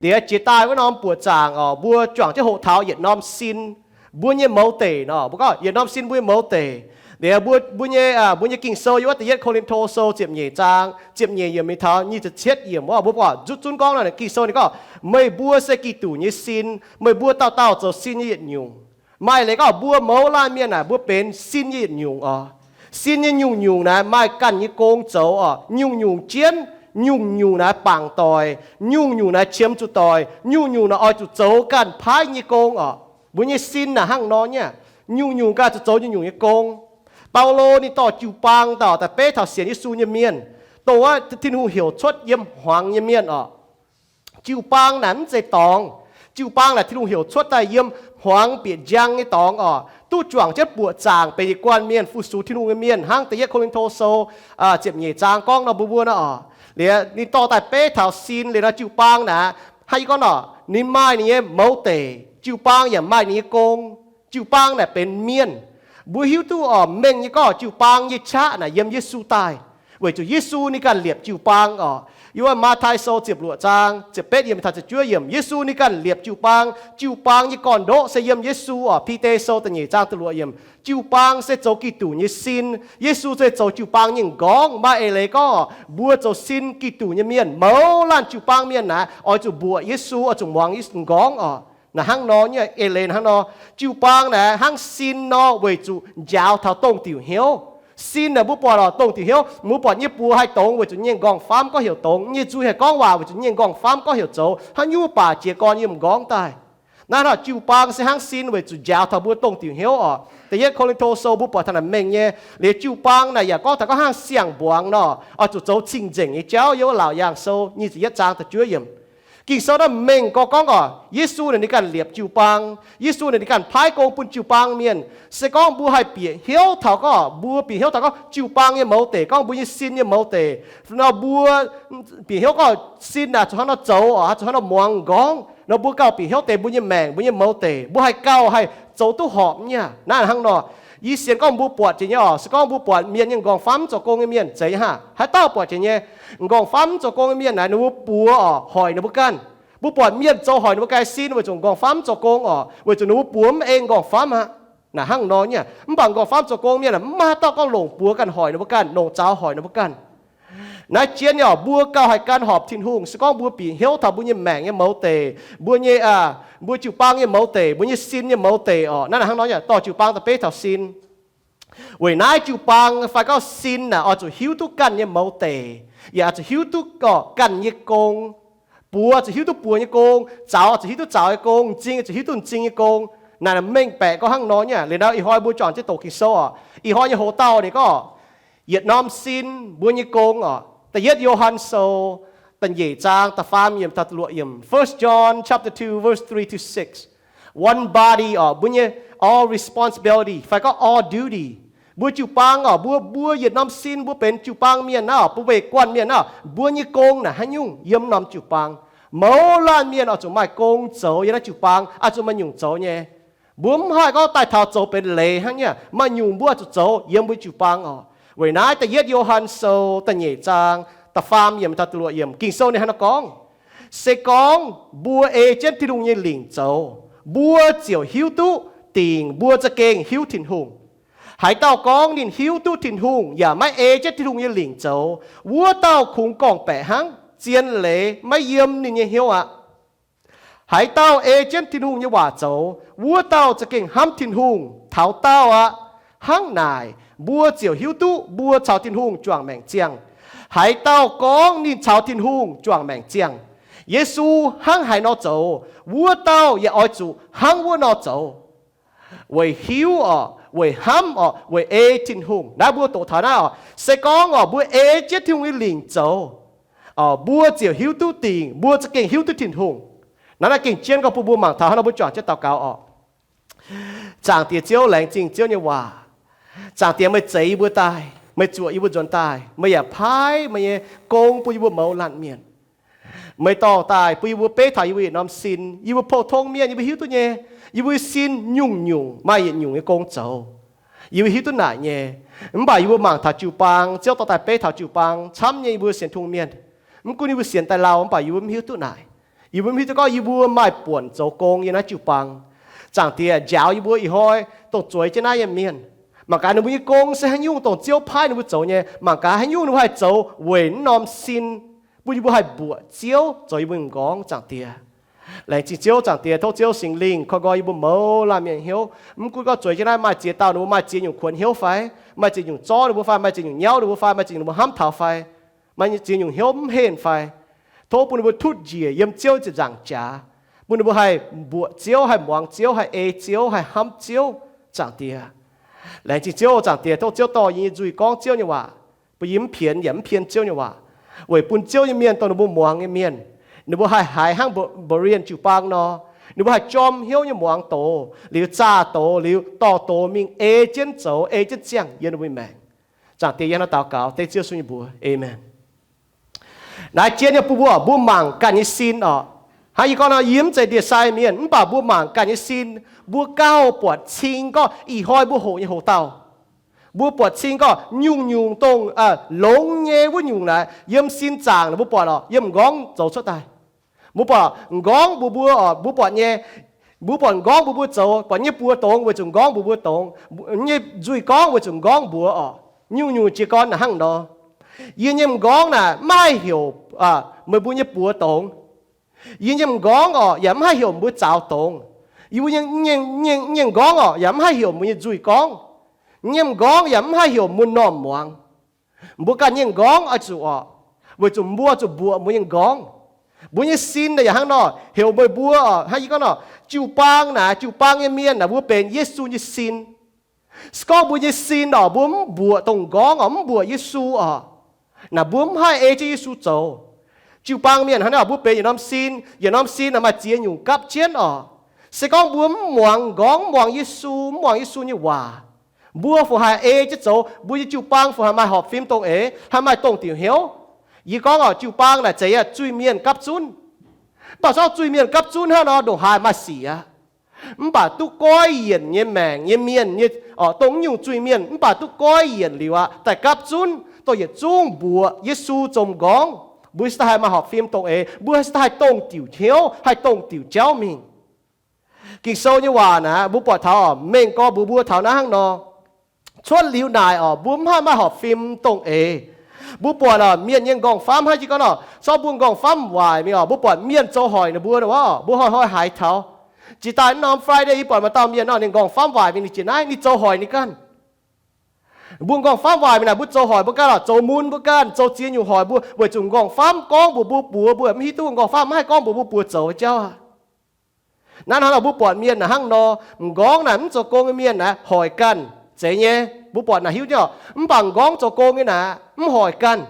Liuz jiex daaih wuov norm buoqc zaangc oc, mbuo juangc jienv hoqc taux yietc norm sin, mbuo nyei mouz deic nor. Mbuo gorngv yietc norm sin mbuo nyei mouz deic. Liuz mbuo, mbuo nyei, mbuo nyei Ging-Sou yiem wuov Da'yietv Ko^lin^to Sou ziepc nyeic zaang ziepc nyeic yiemc mingh taux nyic ziepc cietv yiemc wuov, mbuo buatc zunv zunv gorngv nor, Ging-Sou ninh gorngv, meih mbuo se Giduc nyei sin, meih mbuo dauh dauh zoux sin nyei yietc nyungc. Maaih leiz gorngv mbuo mouz laanh mienh naaic, mbuo benx sin nyei yietc nyungc oc. Sin nyei nyungc-nyungc naaic maaih ganh nyei gong zoux oc. Nyungc-nyungc jienv, nyungc-nyungc naaic bangc doic, nyungc-nyungc naaic qiemx zuqc doic, nyungc-nyungc naaic oix zuqc zoux ganh paaiv nyei gong oc. Mbuo nyei sin naaic hnangv nor nyei, nyungc-nyungc ganh zuqc zoux nyungc-nyungc nyei gong. Baulo ninh dorh jiu-baang dauh daaih beiv taux sienx Yesu nyei mienh, dongh wuov Tin-Hungh heuc cuotv yiem hmuangx nyei mienh oc. Jiu-baang naaic mv zeiz dorngx. Jiu-baang naaic Tin-Hungh heuc cuotv daaih yiem hmuangx bieqc njang nyei dorngx oc, duqv juangc jienv buoqc zaangc benx yietc guanh mienh, fu-sux Tin-Hungh nyei mienh, hnangv Da'yietv Ko^lin^to Sou ziepc nyeic zaang gorngv nor mbuo mbuo nor oc. Liuz ninh dorh daaih beiv taux sin liuz nor, jiu-baang naaic, hnangv yie gorngv nor, ninh maaih ninh nyei mouz deic, jiu-baang yaac maaih ninh nyei gong. Jiu-baang naaic benx mienh. Mbuo hiuv duqv oc, mengh nyei gorngv jiu-baang nyei qaqv naaic yiem Yesu daaih, weic zuqc Yesu ninh ganh liepc jiu-baang oc. Yiem wuov Matv^tai Sou ziepc luoqc zaang ziepc betv yiemc taux ziepc juov yiemc, Yesu ninh ganh liepc jiu-baang. Jiu-baang nyei gorn-ndoqv se yiem Yesu oc. Bide Sou da'nyeic zaang da'luoqc yiemc, jiu-baang se zoux Giduc nyei sin. Yesu se zoux jiu-baang nyei m'nqorngv. Maaih eix leiz gorngv oc, mbuo zoux sin Giduc nyei mienh, mouz laanh jiu-baang mienh naaic oix zuqc mbuoqc Yesu, oix zuqc muangx m'nqorngv oc. Naaic hnangv nor nyei, eix leiz hnangv nor. Jiu-baang naaic hnangv sin nor weic zuqc njaaux taux dongh diuc hnyouv. Sin naaic mbuo buatc oc, dongh diuc hnyouv mbuo buatc nyei buoz haih dongz weic zuqc nyei nqorngv-famv gorngv heuc dongz, nyei nzuih haih gorngv waac weic zuqc nyei nqorngv-famv gorngv heuc zoux, haaix nyungc baac jiez gorn yiem m'nqorngv daaih. Naaiv nor jiu-baang se hnangv sin weic zuqc njaaux taux mbuo dongh diuc hnyouv oc. Da'yietv Ko^lin^to Sou mbuo buatc taux naaic mengh nyei. Liuz jiu-baang naaic yaac gorngv taux gorngv hnangv siang-mbuangz nor, oix zuqc zoux cing-nzengc nyei jauv. Yiem wuov Laauc Yaangh Sou nyic ziepc yietv zaang da'juov yiemc, Ging-Sou naaiv mengh gorx gorngv oc, Yesu naaic ninh ganh liepc jiu-baang. Yesu naaic ninh ganh paaiv gong bun jiu-baang mienh. Se gorngv mbuo haih bieqc hnyouv taux gorngv, mbuo bieqc hnyouv taux gorngv jiu-baang nyei mouz deic, gorngv mbuo nyei sin nyei mouz deic nor, mbuo bieqc hnyouv gorngv sin naaic zuqc hnangv nor zoux oc, zuqc hnangv nor muangx m'nqorngv nor, mbuo gauh bieqc hnyouv deix mbuo nyei maengc, mbuo nyei mouz deic, mbuo haih gauh haih zoux duqv horpc nyei. Naaiv hnangv nor, yie sienx gorngv mbuo buatc jiex nyei oc. Se gorngv mbuo buatc mienh nyei nqorngv-famv mv zoux gong nyei mienh zeiz haav, haaix dauh buatc jiex nyei, nqorngv-famv mv zoux gong nyei mienh naaic, ninh mbuo buoz oc, hoic ninh mbuo ganh. Mbuo buatc mienh zoux hoic ninh mbuo ganh sin weic zuqc nqorngv-famv mv zoux gong oc, weic zuqc ninh mbuo buoz mv ei nqorngv-famv aqv. Naaic hnangv nor nyei. Mv baac nqorngv-famv zoux gong mienh aeqv, mv maaih haaix dauh gorngv longc buoz ganh hoic ninh mbuo ganh, longc zaux hoic ninh mbuo ganh. Naaiv jien nyei oc, mbuo gauh haih gan horpc Tin-Hungh se gorngv mbuo bieqc hnyouv taux mbuo nyei maengc nyei mouz deic, mbuo nyei, mbuo jiu-baang nyei mouz deic, mbuo nyei sin nyei mouz deic oc. Naaiv hnangv nor nyei, dorh jiu-baang daaih beiv taux sin. Weic naaiv jiu-baang fai gorngv sin naaic oix zuqc hiuv duqv ganh nyei mouz deic, yaac oix zuqc hiuv duqv ganh nyei gong. Buoz zuqc hiuv duqv buoz nyei gong, zaux zuqc hiuv duqv zaux nyei gong, m'zing zuqc hiuv duqv m'zing nyei gong. Naaic mengh baeqc gorngv hnangv nor nyei. Liuz nor ih hnoi mbuo juangc jienv doqc Ging-Sou oc. Ih hnoi nyei hoc-dauh ninh gorngv yietc norm sin mbuo nyei gong oc. Da'yietv Yo^han Sou da'nyeic zaang da'faam yiemc taux da'luoqc yiemc, First John chapter two, verse three to six. One body oc, mbuo nyei all responsibility fai gorngv all duty. Mbuo jiu-baang oc, mbuo, mbuo yietc norm sin mbuo benx jiu-baang mienh naaiv oc, mbuo weic guanh mienh naaiv oc, mbuo nyei gong naaic haaix nyungc yiem norm jiu-baang. Mouz laanh mienh oix zuqc maaih gong zoux yiem naaiv jiu-baang, oix zuqc maaih nyungc zoux nyei. Mbuo mv haih gorngv daaih taux zoux benx leiz hnangv nyei. Maaih nyungc mbuo oix zuqc zoux yiem mbuo jiu-baang oc. Weic naaiv da'yietv Yo^han Sou da'nyeic zaang da'faam yiemc taux da'luoqc yiemc, Ging-Sou ninh hnangv naaiv gorngv, se gorngv mbuo ei jienv Tin-Hungh nyei lingc zoux, mbuo ziouc hiuv duqv dingc mbuo za'gengh hiuv Tin-Hungh. Haaix dauh gorngv ninh hiuv duqv Tin-Hungh yaac maiv ei jienv Tin-Hungh nyei lingc zoux, wuov dauh kungx gorngv-baeqc hnangv, zien leiz maiv yiem ninh nyei hnyouv aqv. Haaix dauh ei jienv Tin-Hungh nyei waac zoux, wuov dauh za'gengh hnamv Tin-Hungh taux daauh aqv. Hnangv naaic, mbuo ziouc hiuv duqv mbuo caux Tin-Hungh juangc maengc ziangh. Haaix dauh gorngv ninh caux Tin-Hungh juangc maengc ziangh, Yesu hnangv haaix nor zoux, wuov dauh yaac oix zuqc hnangv wuov nor zoux. Weic hiuv oc, weic hnamv oc, weic ei Tin-Hungh. Naaiv mbuo doqc taux naaiv oc, se gorngv oc, mbuo ei jienv Tin-Hungh nyei lingc zoux, mbuo ziouc hiuv duqv dingc mbuo za'gengh hiuv duqv Tin-Hungh. Naaiv naaiv gengh jienv gorngv bun mbuo mangc taux hnangv nor. Mbuo juangc jienv daux gaux oc. Zaangc Diex Ziouv, laengz zingh Ziouv nyei waac. Zaangc Diex, meih zeix yie mbuo daaih, meih zuoqc yie mbuo nzuonx daaih, meih yaac paaiv meih nyei gong bun yie mbuo mouz laanh mienh. Meih dorh daaih bun yie mbuo beiv taux yie mbuo yietc norm sin. Yie mbuo pou-tong mienh, yie mbuo hiuv duqv nyei, yie mbuo sin nyungc-nyungc maaih yietc nyungc nyei gong zoux. Yie mbuo hiuv duqv naaic nyei. Mv baac yie mbuo mangc taux jiu-baang, Ziouv dorh daaih beiv taux jiu-baang camv nyei yie mbuo sienx Tin-Hungh mienh. Mv gunv yie mbuo sienx daaih lauh, mv baac yie mbuo mv hiuv duqv naaic. Yie mbuo mv hiuv duqv gorngv yie mbuo maaih buonc zoux gong yiem naaiv jiu-baang. Zaangc Diex njaaux yie mbuo ih hnoi dongh zueiz jienv naaiv nyei mienh. Mangc gaax ninh mbuo nyei gong se haaix nyungc dongh Ziouv paaiv ninh mbuo zoux nyei. Mangc gaax haaix nyungc ninh mbuo haih zoux weic naaiv norm sin, bun yie mbuo haih mbuoqc Ziouv zoux yie mbuo nyei m'nqorngv, Zaangc Diex. Laengz zingh Ziouv, Zaangc Diex, tov Ziouv Singx Lingh koi nqoi yie mbuo mouz laanh mienh hnyouv. Mv gunv gorngv zueiz jienv naaiv maaih ziex dauh ninh mbuo maaih ziex nyungc kuonx hnyouv fai, maaih ziex nyungc zorqv ninh mbuo fai, maaih ziex nyungc nyauv ninh mbuo fai, maaih ziex nyungc ninh mbuo hnamv taux fai, maaih ziex nyungc hnyouv mv henh fai, tov bun ninh mbuo tutv njiec yiem Ziouv nyei ziepc nzaangc jaax, bun ninh mbuo haih mbuoqc Ziouv, haih muangx Ziouv, haih ei Ziouv, haih hnamv Ziouv, Zaangc Diex. Laengz zingh Ziouv, Zaangc Diex, tov Ziouv dorh yie nyei nzuih gorngv Ziouv nyei waac, bun yie mv pienx yaac mv pien Ziouv nyei waac, weic bun Ziouv nyei mienh dongh ninh mbuo muangx nyei mienh, ninh mbuo haih haiz hnangv Mbo-, Mborien jiu-baang nor, ninh mbuo haih jorm hnyouv nyei muangx doz liuz, zaah doz liuz, dorh doz mingh ei jienv zoux, ei jienv ziangh yiem ninh mbuo nyei maengc. Zaangc Diex, yie hnangv naaiv daux gaux dengv Ziouv Yesu nyei mbuox, aamen. Naaiv jienv nyei bun mbuo, mbuo mangc ganh nyei sin orqc. Hnangv yie gorngv nor, yie mv zeiz ndie-sai mienh, mv baac mbuo mangc ganh nyei sin, mbuo gauh buatc cing gorngv ih hnoi mbuo hoqc nyei hoc-dauh. Mbuo buatc cing gorngv nyungc-nyungc dongh longx nyei wuov nyungc naaic, yiem sin zaangc naaic mbuo buatc orqc, yiem m'nqorngv zoux cuotv daaih. Mbuo buatc m'nqorngv mbuox mbuo orqc, mbuo buatc nyei, mbuo buatc m'nqorngv mbuox mbuo zoux, buatc nyei buoz dongz weic zuqc m'nqorngv mbuox mbuo dongz, nyei nzuih gorngv weic zuqc m'nqorngv mbuox orqc. Nyungc-nyungc jiez gorn naaic hnangv nor. Yie nyei m'nqorngv naaic mv haih heuc meih mbuo nyei buoz dongz. Yie nyei m'nqorngv orqc, yaac mv haih heuc mbuo zaux dongz. Yie mbuo nyei, nyei, nyei m'nqorngv orqc, yaac mv haih heuc mbuo nyei nzuih gorngv. Nyei m'nqorngv yaac mv haih heuc mbuo m'normh muangx. Mbuo ganh nyei m'nqorngv oix zuqc orqc, weic zuqc mbuo zuqc mbuoqc mbuo nyei m'nqorngv. Mbuo nyei sin naaic yaac hnangv nor heuc meih mbuo orqc. Hnangv yie gorngv nor, jiu-baang naaic, jiu-baang nyei mienh naaic, mbuo benx Yesu nyei sin. Se gorngv mbuo nyei sin orqc, mbuo mv mbuoqc dongh m'nqorngv orqc, mv mbuoqc Yesu orqc, naaic mbuo mv haih ei jienv Yesu zoux. Jiu-baang mienh hnangv naaiv orqc, mbuo benx yietc norm sin, yietc norm sin naaic maaih ziex nyungc gapv jienv orqc. Se gorngv mbuo mv muangx m'nqorngv, mv muangx Yesu, mv muangx Yesu nyei waac, mbuo fungc haih ei jienv zoux? Mbuo nyei jiu-baang fungc haih maaih horpc fim dongh eix, haih maaih dongh diuc hnyouv? Yie gorngv orqc, jiu-baang naaic zeiz aqv zuiz-mienh gapv zunv. Mv baac se gorngv zuiz-mienh gapv zunv hnangv nor, ndongc haaix maaih sic aqv. Mv baac duqv goiv yienc nyei maengc nyei mienh nyei, orqc, dongh nyungc zuiz-mienh mv baac duqv goiv yienc liuz aqv, daaih gapv zunv dongh yietc zungv mbuoqc Yesu zoux m'nqorngv, mbuo se daaih haih maaih horpc fim dongh eix, mbuo se daaih haih dongh diuc hnyouv, haih dongh diuc jauv mingh. Ging-Sou nyei waac naaic, mbuo buatc taux orqc, mengh gorx mbuox mbuo taux naaiv hnangv nor. Cuotv liuz naaic orqc, mbuo mv haih maaih horpc fim dongh eix. Mbuo buatc orqc, mienh nyei m'nqorngv-famv hnangv jiex gorngv orqc, se gorngv mbuo m'nqorngv-famv waaic mingh orqc, mbuo buatc mienh zoux hoic ninh mbuo orqc, mbuo hnoi-hnoi haiz taux. Jiex daaih norm Friday yie buatc maaih dauh mienh orqc, ninh m'nqorngv-famv waaic mingh, ninh jiex naaiv ninh zoux hoic ninh ganh. Mbuo m'nqorngv-famv waaic mingh naaic, mbuo zoux hoic mbuo ganh orqc, zoux mun mbuo ganh, zoux ziex nyungc hoic mbuo, weic zuqc m'nqorngv-famv gorngv mbuox mbuo, mbuo mv hiuv duqv m'nqorngv-famv mv haih gorngv mbuox mbuo buoz zoux jauv aqv. Naaiv hnangv nor mbuo buatc mienh naaic hnangv nor, m'nqorngv naaic mv zoux gong nyei mienh naaic hoic ganh, zeiz nyei. Mbuo buatc naaic hiuv nyei orqc, mv baac m'nqorngv zoux gong nyei naaic mv hoic ganh.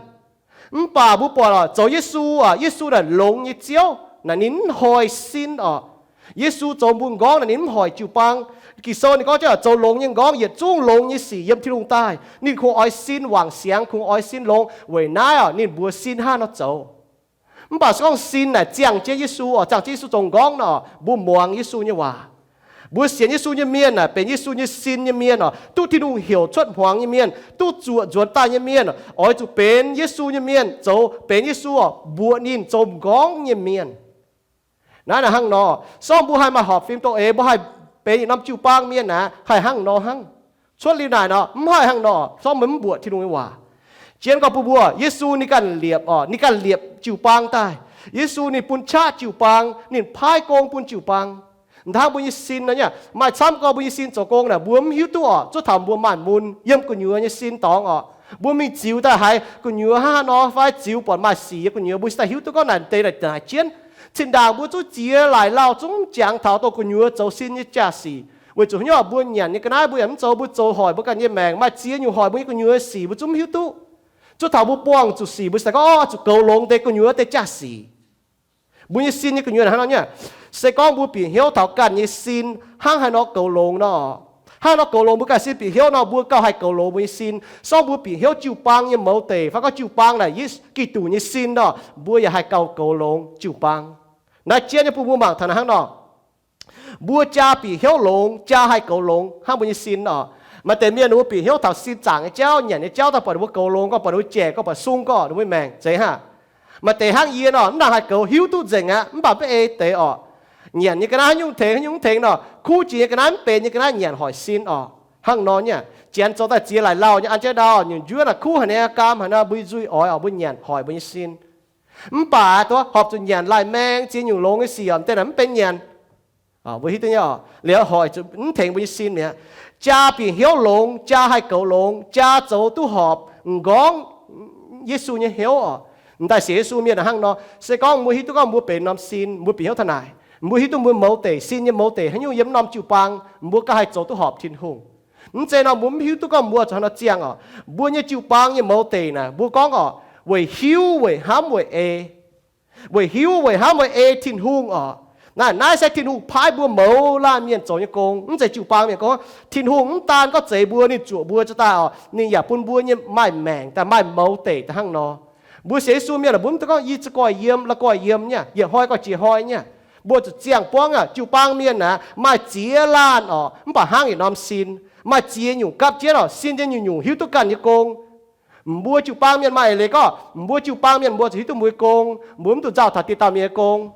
Mv baac mbuo buatc orqc, zoux Yesu orqc, Yesu naaic longx nyei Ziouv naaic ninh mv hoic sin orqc. Yesu zoux mbuo m'nqorngv naaic ninh mv hoic jiu-baang. Ging-Sou ninh gorngv jienv orqc, zoux longx nyei m'nqorngv yietc zungv longx nyei sic yiem Tin-Hungh daaih. Ninh kungx oix sin wangc siangx, kungx oix sin longx, weic naaiv orqc ninh mbuox sin hnangv nor zoux. Mv baac se gorngv sin naaic ziangh jienv Yesu orqc, ziangh jienv Yesu zoux m'nqorngv nor, mbuo muangx Yesu nyei waac. Mbuo sienx Yesu nyei mienh naaic benx Yesu nyei sin nyei mienh orqc, duqv Tin-Hungh heuc cuotv hmuangx nyei mienh, duqv zuoqc nzuonx daaih nyei mienh, oix zuqc benx Yesu nyei mienh, zoux benx Yesu orqc, mbuoqc ninh zoux m'nqorngv nyei mienh. Naaiv naaic hnangv nor, se gorngv mbuo haih maaih horpc fim dongh eix, mbuo haih benx yietc norm jiu-baang mienh naaic, haih hnangv nor hnangv. Cuotv liuz naaic nor mv haih hnangv nor, se gorngv meih mv mbuoqc Tin-Hungh nyei waac. Jienv gorngv bun mbuo, Yesu ninh ganh liepc orqc, ninh ganh liepc jiu-baang daaih. Yesu ninh bun qaqv jiu-baang, ninh paaiv gong bun jiu-baang. Hnangv mbuo nyei sin nor nyei, maaih camv gorngv mbuo nyei sin zoux gong naaic, mbuo mv hiuv duqv orqc, zuov taux mbuo maanc mun yiem gu'nyuoz nyei sin dorngx orqc, mbuo mingh ziux daaih haiz gu'nyuoz hnangv haaix nor fai ziux buatc maaih sic yiem gu'nyuoz, mbuo se daaih hiuv duqv gorngv naaic deix naaic haaix jienv. Cin-ndaangc mbuo zungv jiex laaic lauh zungv jangx taux dongh gu'nyuoz zoux sin nyei jaax-sic, weic zuqc haaix nyungc mbuo nyanc nyei ga'naaiv mbuo yaac mv zoux, mbuo zoux hoic mbuo ganh nyei maengc, maaih ziex nyungc hoic mbuo nyei gu'nyuoz sic, mbuo zungv mv hiuv duqv. Zuov taux mbuo buangh zuqc sic, mbuo se daaih gorngv, Orv, zuqc goux longx deix gu'nyuoz deix jaax-sic. Mbuo nyei sin nyei gu'nyuoz hnangv nor nyei. Se gorngv mbuo bieqc hnyouv taux ganh nyei sin hnangv haaix nor goux longx nor, hnangv haaix nor goux longx mbuo ganh sin, bieqc hnyouv nor mbuo gauh haih goux longx mbuo nyei sin. Se gorngv mbuo bieqc hnyouv jiu-baang nyei mouz deic fai gorngv jiu-baang naaic Yesu Giduc nyei sin nor, mbuo yaac haih gauh goux longx jiu-baang. Naaiv jienv nyei bun mbuo mangc taux naaiv hnangv nor, mbuo jaa bieqc hnyouv longx, jaa haih goux longx hnangv mbuo nyei sin orqc. Maaih deix mienh ninh mbuo bieqc hnyouv taux sin zaangc nyei jauv, nyanc nyei jauv daaih buatc ninh mbuo goux longx, gorngv buatc ninh mbuo jaic, gorngv buatc sung, gorngv ninh mbuo maengc zeiz hnangv. Maaih deix hnangv yie nor, mv nangc haih goux, hiuv duqv nzengc aqv, mv baac mv ei deix orqc. Nyanc nyei ga'naaiv haaix nyungc tengx, haaix nyungc mv tengx nor, kuv jiex nyei ga'naaiv, mv benx nyei ga'naaiv nyanc hoic sin orqc. Hnangv nor nyei, janx zoux daaih ziex laaic lauh nyei an jienv ndau, nyungc njuov naaic kuv haic, naaiv gaam haic nor, mbuo nzuih oix orqc, mbuo nyanc hoic mbuo nyei sin. Mv baac duqv horpc zuqc nyanc laih maeng ziex nyungc longx nyei sic orqc, mv deix naaic mv benx nyanc. Mbuo hiuv duqv nyei orqc, liuz hoic zuqc mv tengx mbuo nyei sin mi'aqv. Jaa bieqc hnyouv longx, jaa haih goux longx, jaa zoux duqv horpc, m'nqorngv Yesu nyei hnyouv orqc. M'daaih sienx Yesu mienh hnangv nor, se gorngv mbuo hiuv duqv gorngv mbuo benx norm sin, mbuo bieqc hnyouv taux naaic, mbuo hiuv duqv mbuo mouz deic, sin nyei mouz deic haaix nyungc yiem norm jiu-baang, mbuo ganh haih zoux duqv horpc Tin-Hungh. Mv zeiz nor mbuo mv hiuv duqv gorngv mbuo zuqc haaix nor ziangh orqc. Mbuo nyei jiu-baang nyei mouz deic naaic, mbuo gorngv orqc, weic hiuv, weic hnamv, weic ei. Weic hiuv, weic hnamv, weic ei Tin-Hungh orqc. Naaiv, naaiv se Tin-Hungh paaiv mbuo mouz laanh mienh zoux nyei gong, mv zeiz jiu-baang mienh gong. Tin-Hungh mv daan gorngv zeix mbuo, ninh zuoqc mbuo ziouc daaih orqc, ninh yaac bun mbuo nyei maaih maengc daaih, maaih mouz deic daaih hnangv nor. Mbuo sienx Yesu mienh aah, mbuo mv dungx gorngv yie za'gengh yiem, la'gengh yiem nyei, yietc hnoi gorngv jiex hnoi nyei. Mbuo zuqc ziangh buangv aqv. Jiu-baang mienh naaic maaih ziex laanh orqc, mv baac hnangv yietc norm sin. Maaih ziex nyungc gapv jienv orqc, sin nyei nyungc-nyungc hiuv duqv ganh nyei gong. Mbuo jiu-baang mienh maaih eix leiz gorngv, mbuo jiu-baang mienh mbuo zuqc hiuv duqv mbuo nyei gong, mbuo mv zuqc nzauh taux dieh dauh mienh nyei gong.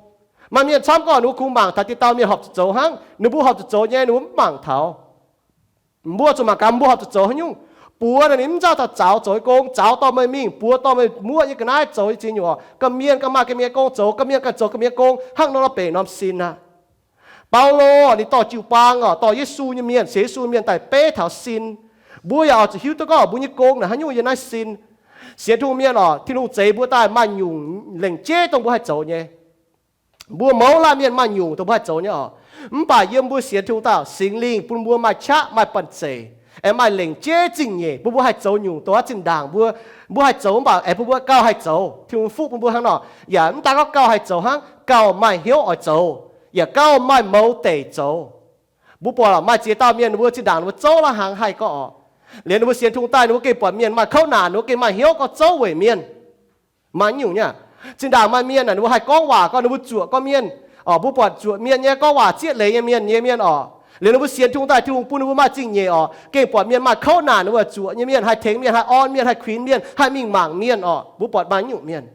Maaih mienh camv gorngv ninh mbuo kungx mangc taux dieh dauh mienh horpc zuqc zoux hnangv, ninh mbuo horpc zuqc zoux nyei ninh mbuo mv mangc taux. Mbuo zuqc mangc gaax mbuo horpc zuqc zoux haaix nyungc. Buoz naaic ninh mv nzauh taux zaux zoux nyei gong, zaux dorh meih mingh, buoz dorh meih muoqv nyei ga'naaiv zoux nyei ziex nyungc orqc, ga'mienh ganh maaih ga'mienh nyei gong zoux, ga'mienh ganh zoux ga'mienh nyei gong, hnangv nor la'benc norm sin aqv. Baulo ninh dorh jiu-baang orqc, dorh Yesu nyei mienh, sienx Yesu mienh daaih beiv taux sin. Mbuo yaac oix zuqc hiuv duqv gorngv mbuo nyei gong naaic haaix nyungc yiem naaiv sin. Sienx Tin-Hungh mienh orqc, Tin-Hungh zeix mbuo daaih maaih nyungc lengc jeiv dongh mbuo haih zoux nyei. Mbuo mouz laanh mienh maaih nyungc dongh mbuo haih zoux nyei orqc. Mv baac yiem mbuo sienx Tin-Hungh daaih, Singx Lingh bun mbuo maaih qaqv maaih banh zeic, aengx maaih lengc jeiv zingh nyeic bun mbuo haih zoux nyungc dongh aqv zinh ndaangc mbuo, mbuo haih zoux mv baac aengx bun mbuo gauh haih zoux. Tin-Hungh fuqv bun mbuo hnangv nor, yaac mv daan gorngv gauh haih zoux hnangv, gauh maaih hnyouv oix zoux, yaac gauh maaih mouz deic zoux. Mbuo buatc maaih ziex dauh mienh ninh mbuo zinh ndaangc ninh mbuo zouv la'hnaangx haih gorngv orqc, liuz ninh mbuo sienx Tin-Hungh daaih ninh mbuo gengh buatc mienh maaih kouv naanc ninh mbuo gengh maaih hnyouv gorngv zouv weic mienh. Maaih nyungc nyei. Zinh ndaangc maaih mienh naaic ninh mbuo haih gorngv waac gorngv ninh mbuo zuoqc gorngv mienh. Orqc, mbuo buatc zuoqc mienh nyei, gorngv waac zieqv leiz nyei mienh nyei mienh orqc. Liuz ninh mbuo sienx Tin-Hungh daaih Tin-Hungh bun ninh mbuo maaih zingh nyeic orqc, gengh buatc mienh maaih kouv naanc ninh mbuo zuoqc nyei mienh, haih tengx mienh, haih orn mienh, haih kuinx mienh, haih mingh mangc mienh orqc. Mbuo buatc maaih nyungc mienh.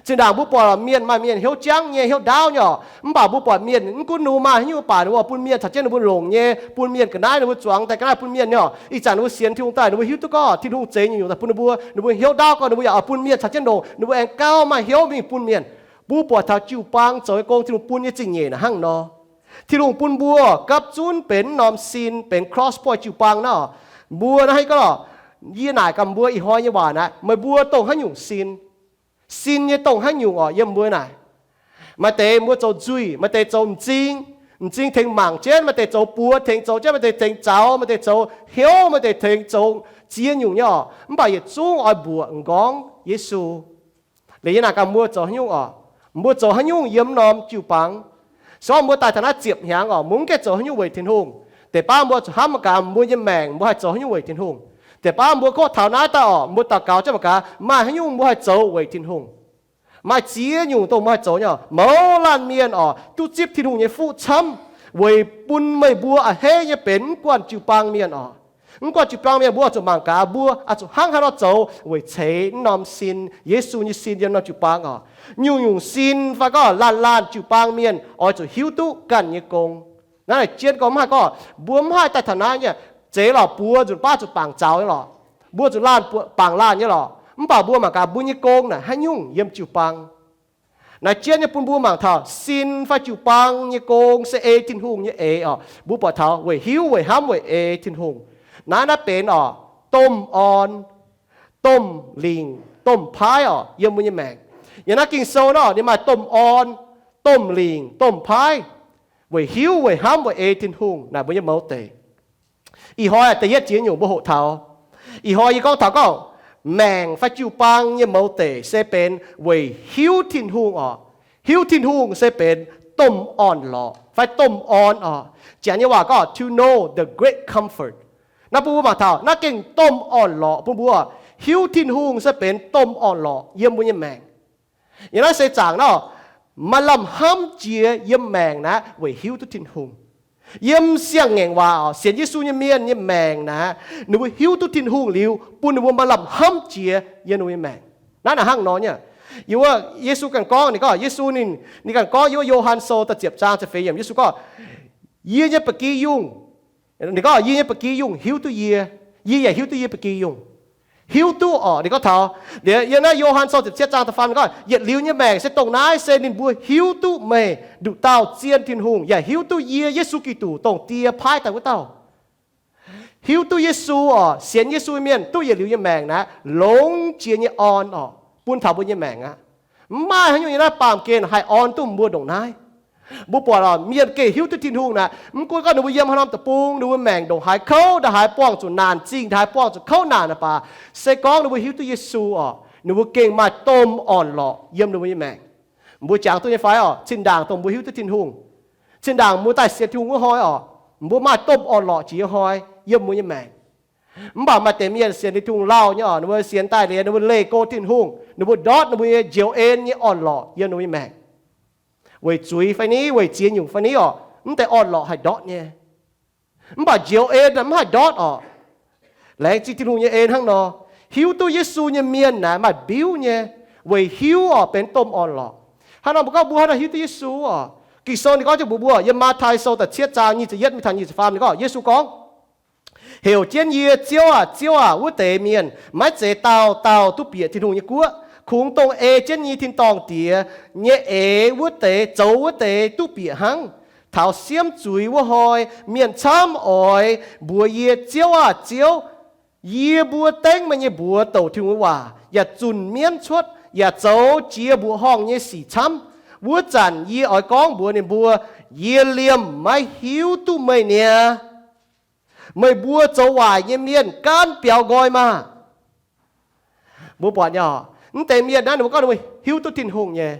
Zinh ndaangc mbuo buatc mienh maaih mienh hnyouv jangv nyei, hnyouv ndaauv nyei orqc, mv baac mbuo buatc mienh mv gunv ninh mbuo maaih haaix nyungc baac ninh mbuo bun mienh caux jienv ninh mbuo longc nyei, bun mienh ga'naaiv ninh mbuo zuangx daaih ga'naaiv bun mienh nyei orqc. Ih zanc ninh mbuo sienx Tin-Hungh daaih ninh mbuo hiuv duqv gorngv Tin-Hungh zeix nyungc-nyungc daaih bun ninh mbuo, ninh mbuo hnyouv ndaauv gorngv ninh mbuo yaac oix bun mienh caux jienv longc, ninh mbuo aengx gauh maaih hnyouv mingh bun mienh. Mbuo buatc taux jiu-baang zoux nyei gong Tin-Hungh bun nyei zingh nyeic naaic hnangv nor. Tin-Hungh bun mbuo gapv zunv benx norm sin, benx Cross Point jiu-baang naaiv orqc. Mbuo naaiv haaix gorngv, yie naaic gaax mbuo ih hnoi nyei waac naaiv, meih mbuo dongh haaix nyungc sin? Sin nyei dongh haaix nyungc orqc yiem mbuo naaic? Maaih deix mbuo zoux nzuih, maaih deix zoux m'zing, m'zing tengx mangc jienv, maaih deix zoux buoz tengx zoux jienv, maaih deix tengx zaux, maaih deix zoux hnyouv, maaih deix tengx zoux ziex nyungc nyei orqc. Mv baac yietc zungv oix mbuoqc m'nqorngv Yesu. Liuz yie naaic gaax mbuo zoux haaix nyungc orqc? Mbuo zoux haaix nyungc yiem norm jiu-baang? Se gorngv mbuo daaih taux naaiv ziepc hnyangx orqc, mbuo mv gaengh zoux haaix nyungc weic Tin-Hungh. Deix baav mbuo zuqc hnamv mangc gaax mbuo nyei maengc mbuo haih zoux haaix nyungc weic Tin-Hungh. Deix baav mbuo kov taux naaiv daaih orqc, mbuo daux gaux jienv mangc gaax maaih haaix nyungc mbuo haih zoux weic Tin-Hungh. Maaih ziex nyungc dongh mbuo haih zoux nyei orqc. Mouz laanh mienh orqc, duqv zipv Tin-Hungh nyei fuqv camv weic bun meih mbuo a'hneiv nyei benx mv guanh jiu-baang mienh orqc. Mv guanh jiu-baang mienh mbuo oix zuqc mangc gaax mbuo oix zuqc hnangv haaix nor zoux weic ceix norm sin, Yesu nyei sin yiem norm jiu-baang orqc. Nyungc-nyungc sin fai gorngv laanh laanh jiu-baang mienh oix zuqc hiuv duqv ganh nyei gong. Naaiv naaic jienv gorngv mv haih gorngv mbuo mv haih daaih taux naaiv nyei, zeiz lorqc, buoz nzunc baav zuqc bangc zaux nyei lorqc, mbuo zuqc laanh bangc laanh nyei lorqc. Mv baac mbuo mangc gaax mbuo nyei gong naaic haaix nyungc yiem jiu-baang. Naaiv jienv nyei bun mbuo mangc taux sin fai jiu-baang nyei gong se ei Tin-Hungh nyei eix orqc. Mbuo buatc taux weic hiuv, weic hnamv, weic ei Tin-Hungh. Naaiv naaiv benx orqc, domh orn, domh lingc, domh paaiv orqc yiem mbuo nyei maengc. Yiem naaiv Ging-Sou naaiv orqc ninh maaih domh orn, domh lingc, domh paaiv, weic hiuv, weic hnamv, weic ei Tin-Hungh naaic mbuo nyei mouz deic. Ih hnoi da'yietv ziex nyungc mbuo hoqc taux. Ih hnoi yie gorngv taux gorngv maengc fai jiu-baang nyei mouz deic se benx weic hiuv Tin-Hungh orqc. Hiuv Tin-Hungh se benx domh orn-lorqc fai domh orn orqc. Janx nyei waac gorngv to know the great comfort. Naaiv bun mbuo mangc taux naaiv gengh domh orn-lorqc bun mbuo. Hiuv Tin-Hungh se benx domh orn-lorqc yiem mbuo nyei maengc. Yiem naaiv seix zaangc naaiv, maaih lamh hnamv jiex yiem maengc naaiv weic hiuv duqv Tin-Hungh. Yiem siang-ngaengc waac orqc, sienx Yesu nyei mienh nyei maengc naaiv, ninh mbuo hiuv duqv Tin-Hungh liuz, bun ninh mbuo maaih lamh hnamv jiex yiem ninh mbuo nyei maengc. Naaiv naaic hnangv nor nyei. Yiem wuov Yesu ganh gorngv, ninh gorngv, Yesu ninh, ninh ganh gorngv yiem wuov Yo^han Sou da'ziepc zaang ziepc feix yiemc, Yesu gorngv, Yie nyei ba'gi yungh, ninh gorngv, Yie nyei ba'gi yungh hiuv duqv yie, yie yaac hiuv duqv yie ba'gi yungh. Hiuv duqv orqc? Ninh gorngv taux, yiem naaiv Yo^han Sou ziepc cietv zaang da'faam ninh gorngv, Yietc liuz nyei maengc se dongh naaiv, se ninh mbuo hiuv duqv meih nduqc dauh zien Tin-Hungh yaac hiuv duqv yie, Yesu Giduc, dongh Die paaiv daaih wuov dauh. Hiuv duqv Yesu orqc, sienx Yesu mienh duqv yietc liuz nyei maengc naaiv longx jiex nyei orn orqc, bun taux mbuo nyei maengc aqv. Mv maaih haaix nyungc nyei naaiv baamh gen haih orn duqv mbuo ndongc naaiv. Mbuo buatc orqc, mienh gengh hiuv duqv Tin-Hungh naaic, mv gunv gorngv ninh mbuo yiem haaix norm deic-bung, ninh mbuo maengc ndongc haaix kouv, ndongc haaix buangh zuqc naanc zingh, ndongc haaix buangh zuqc kouv naanc naaic baac, se gorngv ninh mbuo hiuv duqv Yesu orqc, ninh mbuo gengh maaih domh orn-lorqc yiem ninh mbuo nyei maengc. Mbuo jangx duqv nyei fai orqc? Cin-ndaangc dongh mbuo hiuv duqv Tin-Hungh, cin-ndaangc mbuo daaih sienx Tin-Hungh wuov hnoi orqc, mbuo maaih domh orn-lorqc jiex nyei hnoi yiem mbuo nyei maengc. Mv baac maaih deix mienh sienx Tin-Hungh lauh nyei orqc, ninh mbuo sienx daaih liuz, ninh mbuo leih go Tin-Hungh, ninh mbuo ndortv ninh mbuo nyei njoux en nyei orn-lorqc yiem ninh mbuo nyei maengc. Weic zuiz fai ni, weic ziex nyungc fai ni orqc, mv deix orn-lorqc haih ndortv nyei. Mv baac njoux en mv haih ndortv orqc. Laengz zingh Tin-Hungh nyei en hnangv nor. Hiuv duqv Yesu nyei mienh naaic maaih mbiuv nyei, weic hiuv orqc benx domh orn-lorqc. Hnangv nor mbuo gorngv mbuo hnangv nor hiuv duqv Yesu orqc, Ging-Sou ninh gorngv jienv mbuox mbuo yiem Matv^tai Sou da'cietv zaang nyic ziepc yietv mingh taux nyic ziepc faam, ninh gorngv, Yesu gorngv, Heuc jienv yie, Ziouv aah! Ziouv aah! wuov deix mienh maiv zeiz dauh dauh duqv bieqc Tin-Hungh nyei guoqv. Kungx dongh ei jienv nyei tin-dorngh Diex nyei eix wuov deix, zoux wuov deix duqv bieqc hnangv. Taux siemv zuiz wuov hnoi, mienh camv oix mbuox yie, Ziouv aah! Ziouv! Yie mbuo dengv meih nyei mbuox douc Tin-Hungh nyei waac, yaac zunh mienv cuotv, yaac zoux jiex mbuoqc horngh nyei sic camv. Wuov zanc yie oix gorngv mbuox ninh mbuo, Yie liemh maiv hiuv duqv meih niaa. Meih mbuo zoux waaic nyei mienh gaanv biaux nqoi maah! Mbuo buatc nyei, mv deix mienh naaiv ninh mbuo gorngv ninh mbuo hiuv duqv Tin-Hungh nyei.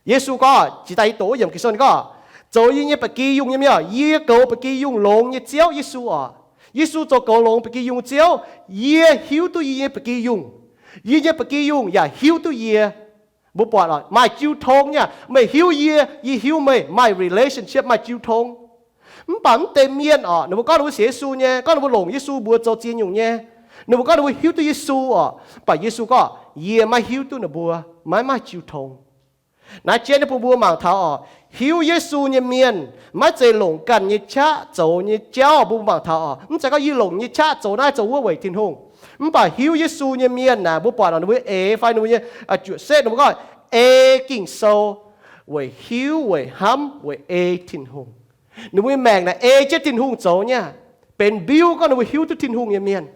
Yesu gorngv, jiex daaih i doqc wuov yiemc Ging-Sou ninh gorngv, Zoux yie nyei ba'gi yungh nyei mienh, yie goux ba'gi yungh longx nyei Ziouv Yesu orqc. Yesu zoux goux longx ba'gi yungh Ziouv. Yie hiuv duqv yie nyei ba'gi yungh, yie nyei ba'gi yungh yaac hiuv duqv yie. Mbuo buatc maaih jiu tong nyei, meih hiuv yie, yie hiuv meih, maaih relationship, maaih jiu tong. Mv baac mv deix mienh orqc, ninh mbuo gorngv ninh mbuo sienx Yesu nyei, gorngv ninh mbuo longc Yesu mbuox zoux ziex nyungc nyei, ninh mbuo gorngv ninh mbuo hiuv duqv Yesu orqc, mv baac Yesu gorngv, Yie maiv hiuv duqv ninh mbuo, maiv maaih jiu tong. Naaiv jienv nyei bun mbuo mangc taux orqc, hiuv Yesu nyei mienh maiv zeiz longc ganh nyei qaqv zoux nyei jauv. Mbuo mangc taux orqc, mv zeiz gorngv yie longc nyei qaqv zoux naaiv zoux wuov weic Tin-Hungh. Mv baac hiuv Yesu nyei mienh naaic, mbuo buatc orqc, ninh mbuo ei fai ninh mbuo nyei juoqc setv ninh mbuo gorngv ei Ging-Sou weic hiuv, weic hnamv, weic ei Tin-Hungh. Ninh mbuo nyei maengc naaic ei jienv Tin-Hungh zoux nyei aqv. Benx mbiuv gorngv ninh mbuo hiuv duqv Tin-Hungh nyei mienh.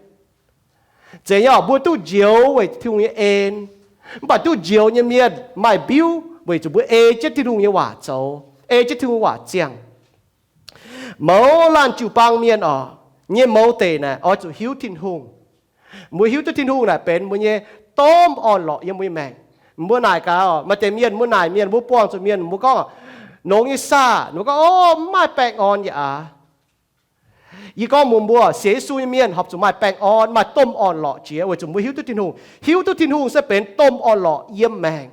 Zeiz nyei orqc, mbuo duqv njoux weic Tin-Hungh nyei en, mv baac duqv njoux nyei mienh maaih mbiuv weic zuqc mbuo ei jienv Tin-Hungh nyei waac zoux, ei jienv Tin-Hungh waac ziangh. Mouz laanh jiu-baang mienh orqc, nyei mouz deic naaic oix zuqc hiuv Tin-Hungh. Mbuo hiuv duqv Tin-Hungh naaic benx mbuo nyei domh orn-lorqc yiem mbuo nyei maengc. Mbuo naaic gaax orqc, maaih deix mienh mbuo naaic mienh, mbuo buangh zuqc mienh, mbuo gorngv, nongx nyei saah? Mbuo gorngv, O, mv maaih baengh orn yaac aav. Yie gorngv mbuox mbuo, sienx Yesu nyei mienh horpc zuqc maaih baengh orn, maaih domh orn-lorqc jiex weic zuqc mbuo hiuv duqv Tin-Hungh. Hiuv duqv Tin-Hungh se benx domh orn-lorqc yiem maengc.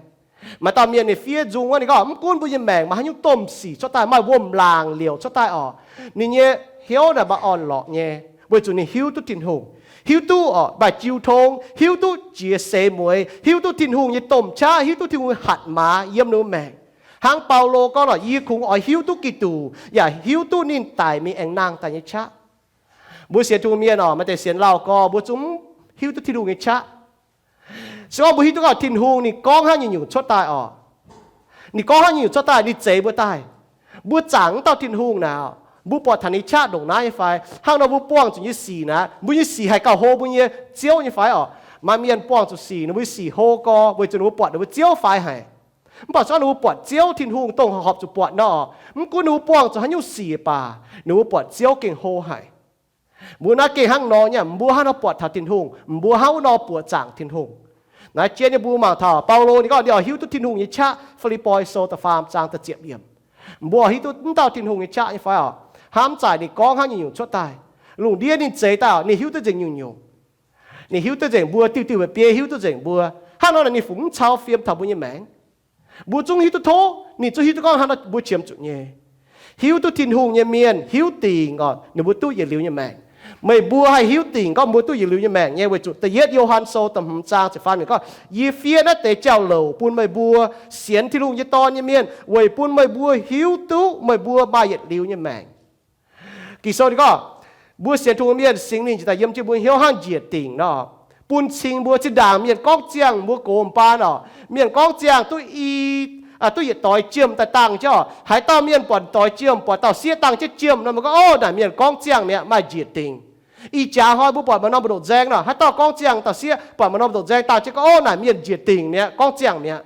Maaih dauh mienh ninh fiev nzung wuov, ninh gorngv mv gunv mbuo nyei maengc maaih haaix nyungc domh sic cuotv daaih, maaih wuom-laangc liouc cuotv daaih orqc, ninh nyei hnyouv naaic maaih orn-lorqc nyei, weic zuqc ninh hiuv duqv Tin-Hungh, hiuv duqv orqc maaih jiu tong, hiuv duqv jiex seix mueiz, hiuv duqv Tin-Hungh nyei domh qaqv, hiuv duqv Tin-Hungh nyei hatc maaz yiem ninh maengc. Hnangv Baulo gorngv orqc, Yie kungx oix hiuv duqv Giduc yaac hiuv duqv ninh daic mingh aengx nangh daaih nyei qaqv. Mbuo sienx Tin-Hungh mienh orqc, maaih deix sienx lauh gorx, mbuo zungv mv hiuv duqv Tin-Hungh nyei qaqv. Se gorngv mbuo hiuv duqv gorngv Tin-Hungh ninh gorngv hnangv nyungc-nyungc cuotv daaih orqc, ninh gorngv hnangv nyungc-nyungc cuotv daaih, ninh zeix mbuo daaih, mbuo zaangc wuov dauh Tin-Hungh naaic, mbuo buatc taux ninh qaqv ndongc naaiv nyei fai? Hnangv nor mbuo buangh zuqc nyei sic naaic, mbuo nyei sic haih gauh hlo mbuo nyei Ziouv nyei fai orqc? Maaih mienh buangh zuqc sic, ninh mbuo nyei sic hlo gorx weic zuqc ninh mbuo buatc ninh mbuo Ziouv fai haic. Mv baac se gorngv ninh mbuo buatc Ziouv Tin-Hungh dongh horpc zuqc buatc nor, mv gunv ninh mbuo buangh zuqc haaix nyungc sic baac ninh mbuo buatc Ziouv gengh hlo haic. Mbuo naaiv gengh hnangv nor nyei, mbuo hnangv nor buatc taux Tin-Hungh, mbuo hnangv wuov nor buoqc zaangc Tin-Hungh. Naaiv jienv nyei mbuo mangc taux Baulo ninh gorngv ninh oix hiuv duqv Tin-Hungh nyei qaqv. Fi^lipv^poi Sou da'faam zaang da'ziepc yiemc, mbuo hiuv duqv mv dauh Tin-Hungh nyei qaqv nyei fai orqc? Hnamv zaaic ninh gorngv hnangv nyungc-nyungc cuotv daaih. Lungh ndiev ninh zeix daaih orqc, ninh hiuv duqv nzengc nyungc-nyungc. Ninh hiuv duqv nzengc mbuo, diuh diuh mba'biei hiuv duqv nzengc mbuo. Hnangv nor naaic ninh fungc mv cau fiem taux mbuo nyei maengc. Mbuo zungv hiuv duqv tov, ninh zungv hiuv duqv gorngv hnangv nor mbuo qiemx zuqc nyei. Hiuv duqv Tin-Hungh nyei mienh hiuv dingc orqc, ninh mbuo duqv yietc liuz nyei maengc. Meih mbuo haih hiuv dingc gorngv mbuo duqv yietc liuz nyei maengc nyei, weic zuqc da'yietv Yo^han Sou da'hmz zaang ziepc faam yiemc gorngv, Yie fiev naaiv deix jauv-louc bun meih mbuo, sienx Tin-Hungh nyei Dorn nyei mienh, weic bun meih mbuo hiuv duqv meih mbuo maaih yietc liuz nyei maengc. Ging-Sou ninh gorngv, mbuo sienx Tin-Hungh mienh, Singx Lingh ziouc daaih yiem jienv mbuo hnyouv hnangv njiec dingc nor, bun cing mbuo. Zinh ndaangc mienh gorngv ziangh mbuo gox mbaan oc, mienh gorngv ziangh duqv i, duqv yietc doix jiem daaih dangh jienv oc. Haaix dauh mienh buatc doix jiem, buatc dauh sieqv dangh jienv jiem nor, meih gorngv, Ov, naaic mienh gorngv ziangh mi'aqv, maaih njiec dingc. Ih jaax hnoi mbuo buatc maaih norm mbu'ndongx nzaeng nor, haaix dauh gorngv ziangh, dauh sieqv buatc maaih norm mbu'ndongx nzaeng dangh jienv gorngv, Ov, naaic mienh njiec dingc mi'aqv, gorngv ziangh mi'aqv.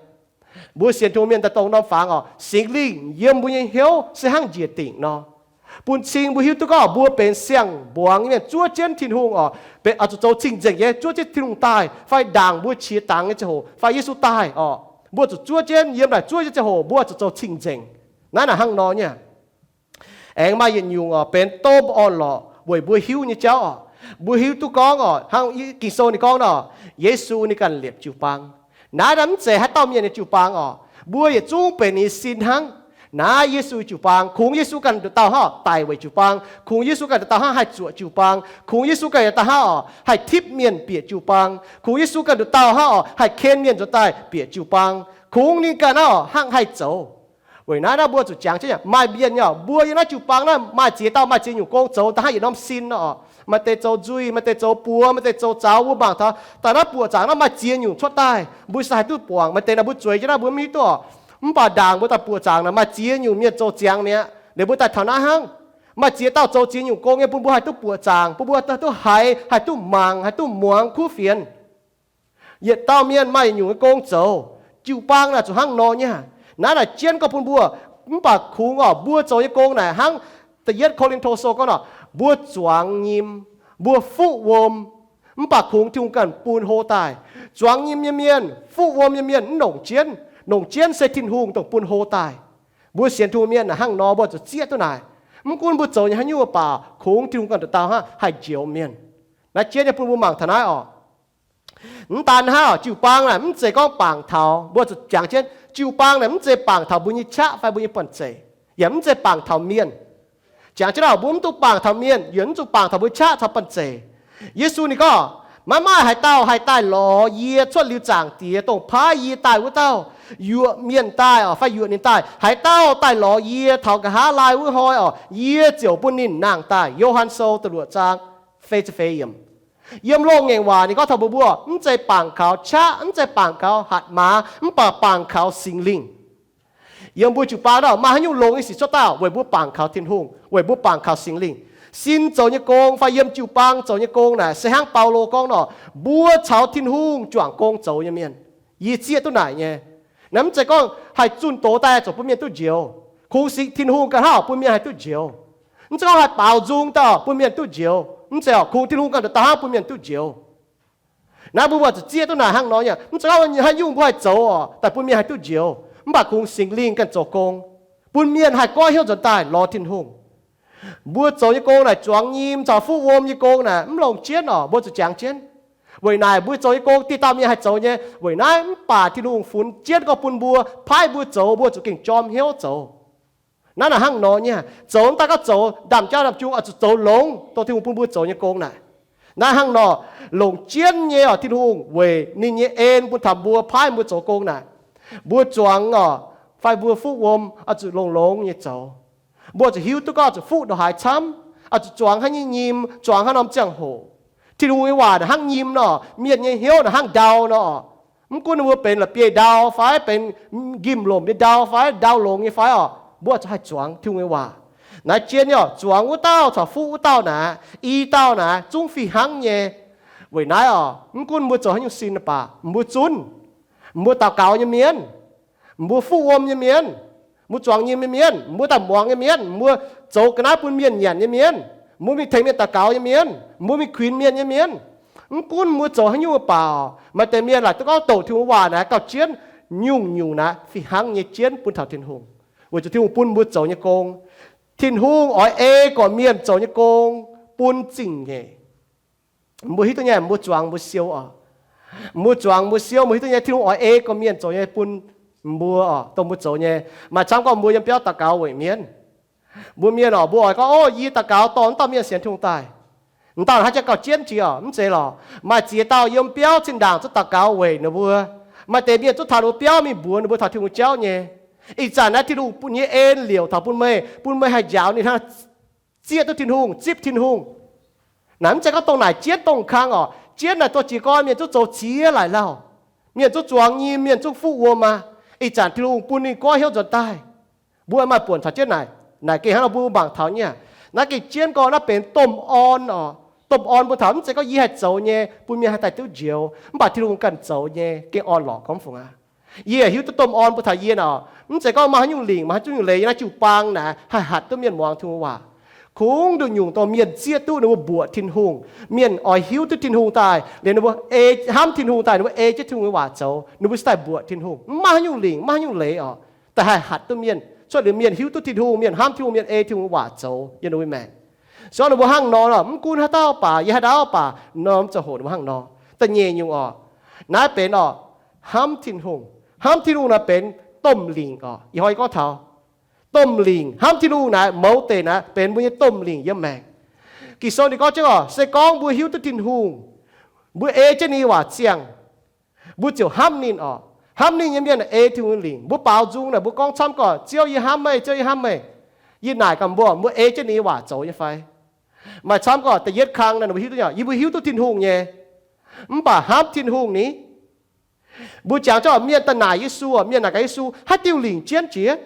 Mbuo sienx Tin-Hungh mienh daaih dongh norm fangx oc, Singx Lingh yiem mbuo nyei hnyouv se hnangv njiec dingc nor, bun cing mbuo hiuv duqv gorngv mbuo benx siang-mbuangz nyei mienh zuov jienv Tin-Hungh oc, benx oix zuqc zoux cing-nzengc nyei zuov jienv Tin-Hungh daaih, fai ndaangc mbuo qiex dangx nyei ziangh hoc, fai Yesu daaih oc, mbuo zuqc zuov jienv, yiem naaic zuov jienv ziangh hoc mbuo zuqc zoux cing-nzengc. Naaiv naaic hnangv nor nyei. Aengx maaih yietc nyungc oc, benx domh orn-lorqc weic mbuo hiuv nyei jauv oc. Mbuo hiuv duqv gorngv oc, hnangv Ging-Sou ninh gorngv nor, Yesu ninh ganh liepc jiu-baang. Naaiv naaiv mv zeiz haaix dauh mienh nyei jiu-baang oc. Mbuo yietc zungv benx ninh nyei sin hnangv. Naaiv Yesu jiu-baang, kungx Yesu ganh nduqc dauh hnangv oc daic weic jiu-baang, kungx Yesu ganh nduqc dauh hnangv haih zuoqc jiu-baang, kungx Yesu ganh nduqc dauh hnangv oc haih tipv mienh bieqc jiu-baang, kungx Yesu ganh nduqc dauh hnangv oc haih ken mienh nzuonx daaih bieqc jiu-baang, kungx ninh ganh hnangv oc hnangv haih zoux. Weic naaiv naaiv mbuo zuqc jangx jienv, maaih mienh oc, mbuo yiem naaiv jiu-baang naaiv maaih ziex dauh, maaih ziex nyungc gong zoux, da'hnangv yietc norm sin nor oc. Maaih deix zoux nzuih, maaih deix zoux buoz, maaih deix zoux zaux, mbuo mangc taux daaih naaiv buoqc zaangc naaiv maaih ziex nyungc cuotv daaih. Mbuo se haih duqv buangc, maaih deix naaic mbuo zueiz jienv naaiv mbuo mv hiuv duqv oc. Mv baac ndaangc mbuo daaih buoqc zaangc naaic maaih ziex nyungc mienh zoux ziangx mi'aqv. Liuz mbuo daaih taux naaiv hnangv, maaih ziex dauh zoux ziex nyungc gong nyei bun mbuo haih duqv buoqc zaangc, bun mbuo haih duqv haiz, haih duqv mangc, haih duqv muangx kuv fienx. Yietc dauh mienh maaih nyungc nyei gong zoux. Jiu-baang naaic zuqc hnangv nor nyei. Naaiv naaic jienv gorngv bun mbuo, mv baac kungx oc, mbuo zoux nyei gong naaic hnangv da'yietv Ko^lin^to Sou gorngv nor, mbuo zuangx nyim, mbuo fuqv wuom, mv baac kungx Tin-Hungh ganh bun hlo daaih. Zuangx nyim nyei mienh, fuqv wuom nyei mienh mv longc jienv. Longc jienv se Tin-Hungh dongh bun hlo daaih. Mbuo sienx Tin-Hungh mienh naaic hnangv nor, mbuo zuqc zieqv duqv naaic. Mv gunv mbuo zoux nyei haaix nyungc baac kungx Tin-Hungh ganh nduqc dauh hnangv haih njoux mienh. Naaiv jienv nyei bun mbuo mangc taux naaiv oc. Mv daan hnangv oc, jiu-baang naaic mv zeiz gorngv bangc taux, mbuo zuqc jangx jienv, jiu-baang naaic mv zeiz bangc taux mbuo nyei qaqv fai mbuo nyei banh zeic, yaac mv zeiz bangc taux mienh. Jangx jienv oc, mbuo mv dungx bangc taux mienh, yaac mv dungx bangc taux mbuo qaqv caux banh zeic. Yesu ninh gorngv, maiv maaih haaix dauh haih daaih lorz yie cuotv liuz Zaangc Diex dongh paaiv yie daaih wuov dauh. Yuoqc mienh daaih oc, fai yuoqc ninh daaih, haaix dauh daaih lorz yie taux nqa'haav laai wuov hnoi oc, yie ziouc bun ninh nangh daaih. Yo^han Sou da'luoqc zaang feix ziepc feix yiemc. Yiem loz-ngaengc waac ninh gorngv taux mbuo, mbuo mv zeiz bangc kaux qaqv, mv zeiz bangc kaux hatc maaz, mv baac bangc kaux Singx Lingh. Yiem mbuo jiu-baang naaic maaih haaix nyungc longx nyei sic cuotv daaih weic mbuo bangc kaux Tin-Hungh, weic mbuo bangc kaux Singx Lingh. Sin zoux nyei gong fai yiem jiu-baang zoux nyei gong naaic se hnangv Baulo gorngv nor, mbuo caux Tin-Hungh juangc gong zoux nyei mienh. Yie zieqv duqv naaic nyei. Naaiv mv zeiz gorngv haih zunh doz daaih zoux bun mienh duqv njoux. Kungx Singx Tin-Hungh ganh hnangv bun mienh haih duqv njoux. Mv zeiz gorngv haih baaux nzung daaih bun mienh duqv njoux. Mv zeiz oc, kungx Tin-Hungh ganh nduqc dauh hnangv bun mienh duqv njoux. Naaiv mbuo mbuo zuqc zieqv duqv naaic hnangv nor nyei. Mv zeiz gorngv haaix nyungc mbuo haih zoux oc daaih bun mienh haih duqv njoux. Mv baac kungx Singx Lingh ganh zoux gong, bun mienh haih goiv hnyouv nzuonx daaih lorz Tin-Hungh. Mbuo zoux nyei gong naaic zuangx nyim caux fuqv wuom nyei gong naaic mv longc jienv oc, mbuo zuqc jangx jienv. Weic naaic mbuo zoux nyei gong dieh dauh mienh haih zoux nyei. Weic naaiv mv baac Tin-Hungh funx jienv gorngv bun mbuo, paaiv mbuo zoux, mbuo zuqc gengh jorm hnyouv zoux. Naaiv naaic hnangv nor nyei, zoux mv daaih gorngv zoux ndaamv-jauv ndaamv-jung, oix zuqc zoux longx dongh Tin-Hungh bun mbuo zoux nyei gong naaic. Naaiv hnangv nor, longc jienv nyei oc, Tin-Hungh weic ninh nyei en bun taux mbuo, paaiv mbuo zoux gong naaic. Mbuo zuangx oc, fai mbuo fuqv wuom, oix zuqc longx-longx nyei zoux. Mbuo zuqc hiuv duqv gorngv zuqc fuqv ndongc haaix camv, oix zuqc zuangx haaix nyungc nyim, zuangx haaix norm ziangh hoc. Tin-Hungh nyei waac naaic hnangv nyim nor, mienh nyei hnyouv naaic hnangv ndau nor. Mv gunv ninh mbuo benx la'bieiv-ndau fai benx nqimh lomc nyei ndau fai ndau longx nyei fai oc, mbuo zuqc haih zuangx Tin-Hungh nyei waac. Naaiv jienv nyei oc, zuangx wuov dauh caux fuqv wuov dauh naaic, i dauh naaic zungv fih hnangv nyei. Weic naaiv oc, mv gunv mbuo zoux haaix nyungc sin baac, mbuo zunv, mbuo daux gaux nyei mienh, mbuo fuqv wuom nyei mienh, mbuo zuangx nyim nyei mienh, mbuo daaih muangx nyei mienh, mbuo zoux ga'naaiv bun mienh nyanc nyei mienh, mbuo mingh tengx mienh daux gaux nyei mienh, mbuo mingh kuinx mienh nyei mienh. Mv gunv mbuo zoux haaix nyungc baac, maaih deix mienh laaic duqv gorngv douc Tin-Hungh waac naaic gauh jienv, nyungc-nyungc naaic fih hnangv nyei jienv bun taux Tin-Hungh, weic zuqc Tin-Hungh bun mbuo zoux nyei gong. Tin-Hungh oix ei gorqv-mienh zoux nyei gong bun zingh nyeic. Mbuo hiuv duqv nyei, mbuo zuangx mbuo siou oc. Mbuo zuangx mbuo siou, mbuo hiuv duqv nyei, Tin-Hungh oix ei gorqv-mienh zoux nyei bun mbuo oc, dongh mbuo zoux nyei. Maaih camv gorngv mbuo yiem biauv daux gaux weic mienv. Mbuo mienh oc, mbuo oix gorngv, Ov, yie daux gaux dorh wuov dauh mienh sienx Tin-Hungh daaih. M'dauh haaix jaax gauh jienv jiex oc? Mv zeiz lorqc. Maaih ziex dauh yiem biauv zinh ndaangc zuqc daux gaux weic ninh mbuo. Maaih deix mienh zuqc taux ninh mbuo biauv mingh mbuox ninh mbuo taux Tin-Hungh jauv nyei. Ih zanc naaiv Tin-Hungh bun nyei en liouc taux bun meih, bun meih haih njaaux ninh hnangv, zieqv duqv Tin-Hungh, zipv Tin-Hungh. Naaiv mv zeiz gorngv dongh naaic jienv dongh kang oc. Jienv naaic dorh jiez gorn mienh zuqc zoux ziex laaix lauh. Mienh zuqc zuangx nyim, mienh zuqc fuqv wuom aqv. Ih zanc Tin-Hungh bun ninh goiv hnyouv nzuonx daaih. Mbuo maaih buonc taux jienv naaic, naaic gengh hnangv nor mbuo mangc taux nyei. Naaiv gengh jienv gorn naaiv benx domh orn oc. Domh orn mbuo taux mv zeiz gorngv yie haih zoux nyei bun mienh haih daaih duqv njoux, mv baac Tin-Hungh ganh zoux nyei, gengh orn-lorqc gorngv fungc aqv. Yie hiuv duqv domh orn mbuo taux yie nor, mv zeiz gorngv maaih haaix nyungc lingc, maaih haaix nyungc leiz yiem naaiv jiu-baang naaic haih hatc duqv mienh muangx Tin-Hungh waac. Kungx nduqc nyungc dongh mienh zieqv duqv ninh mbuo mbuoqc Tin-Hungh, mienh oix hiuv duqv Tin-Hungh daaih, liuz ninh mbuo ei, hnamv Tin-Hungh daaih, ninh mbuo ei jienv Tin-Hungh nyei waac zoux, ninh mbuo se daaih mbuoqc Tin-Hungh. Mv maaih haaix nyungc lingc, mv maaih haaix nyungc leiz oc, daaih haih hatc duqv mienh cuotv liuz mienh hiuv duqv Tin-Hungh, mienh hnamv Tin-Hungh, mienh ei Tin-Hungh waac zoux yiem ninh mbuo maengc. Se gorngv ninh mbuo hnangv nor, mv gunv haaix dauh baac, yiem haaix dauh baac, norm ziangh hoc ninh mbuo hnangv nor. Da'nyeic nyungc oc, naaiv benx oc, hnamv Tin-Hungh. Hnamv Tin-Hungh naaiv benx domh lingc oc. Ih hnoi yie gorngv taux domh lingc, hnamv Tin-Hungh naaiv mouz deic naaiv benx mbuo nyei domh lingc yiem maengc. Ging-Sou ninh gorngv jienv oc, se gorngv mbuo hiuv duqv Tin-Hungh, mbuo ei jienv ninh nyei waac ziangh, mbuo ziouc hnamv ninh oc. Hnamv ninh nyei mienh ei Tin-Hungh nyei lingc. Mbuo baaux nzung naaic mbuo gorngv camv gorqv, Ziouv, yie hnamv meih, Ziouv, yie hnamv meih. Yie naaic gaax mbuo, mbuo ei jienv ninh nyei waac zoux nyei fai? Maaih camv gorqv da'yietv kang naaic mbuo hiuv duqv nyei, yie mbuo hiuv duqv Tin-Hungh nyei, mv baac hnamv Tin-Hungh ni. Mbuo jangx jienv mienh daaih naaic Yesu, mienh naaic gaax Yesu, haaix diuh lingc jienv jiex?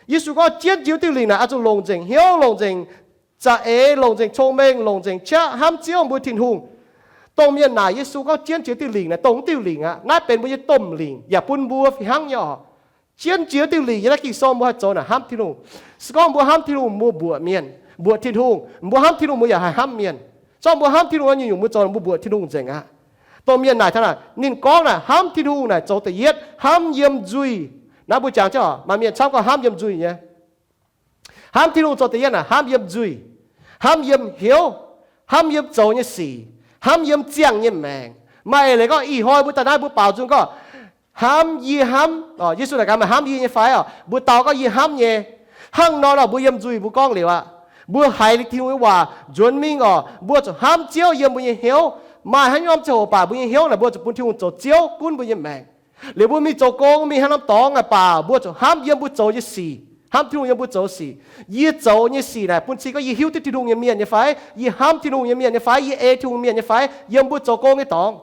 Yesu gorngv jienv jiex diuh lingc naaic oix zuqc longc nzengc hnyouv, longc nzengc za'eix, longc nzengc cong-mengh, longc nzengc qaqv hnamv Ziouv mbuo Tin-Hungh. Dongh mienh naaic Yesu gorngv jienv jiex diuh lingc naaic, dongh diuh lingc aqv. Naaiv benx mbuo nyei domh lingc yaac bun mbuo fih hnangv nyei oc. Jienv jiex diuh lingc yiem naaiv Ging-Sou mbuo haih zoux naaic hnamv Tin-Hungh. Se gorngv mbuo hnamv Tin-Hungh, mbuo mbuoqc mienh, mbuoqc Tin-Hungh. Mbuo hnamv Tin-Hungh, mbuo yaac haih hnamv mienh. Se gorngv mbuo hnamv Tin-Hungh, nyungc-nyungc mbuo zoux mbuo mbuoqc Tin-Hungh nzengc aqv. Dongh mienh naaic taux naaic, ninh gorngv naaic hnamv Tin-Hungh naaic zoux da'yietv hnamv yiem nzuih. Naaiv mbuo jangx jienv oc, maaih mienh camv gorngv hnamv yiem nzuih nyei. Hnamv Tin-Hungh zoux da'yietv naaic hnamv yiem nzuih, hnamv yiem hnyouv, hnamv yiem zoux nyei sic, hnamv yiem ziangh nyei maengc. Maaih eix leiz gorngv ih hnoi mbuo daaih naaiv mbuo baaux nzung gorngv, hnamv, yie hnamv. Yesu naaic gaax, meih hnamv yie nyei fai oc? Mbuo dau gorngv, yie hnamv nyei. Hnangv nor nor mbuo yiem nzuih mbuo gorngv liuz aqv. Mbuo haiz Tin-Hungh nyei waac nzuonx mingh oc, mbuo zuqc hnamv Ziouv yiem mbuo nyei hnyouv. Maaih haaix norm ziangh hoc baac mbuo nyei hnyouv naaic mbuo zuqc bun Tin-Hungh zoux Ziouv gunv mbuo nyei maengc. Liuz mbuo mingh zoux gong, mingh haaix norm dorngx aqv baac mbuo zuqc hnamv yiem mbuo zoux nyei sic, hnamv Tin-Hungh yiem mbuo zoux sic. Yie zoux nyei sic naaic bun cing gorngv yie hiuv duqv Tin-Hungh nyei mienh nyei fai, yie hnamv Tin-Hungh nyei mienh nyei fai, yie ei Tin-Hungh mienh nyei fai, yiem mbuo zoux gong nyei dorngx.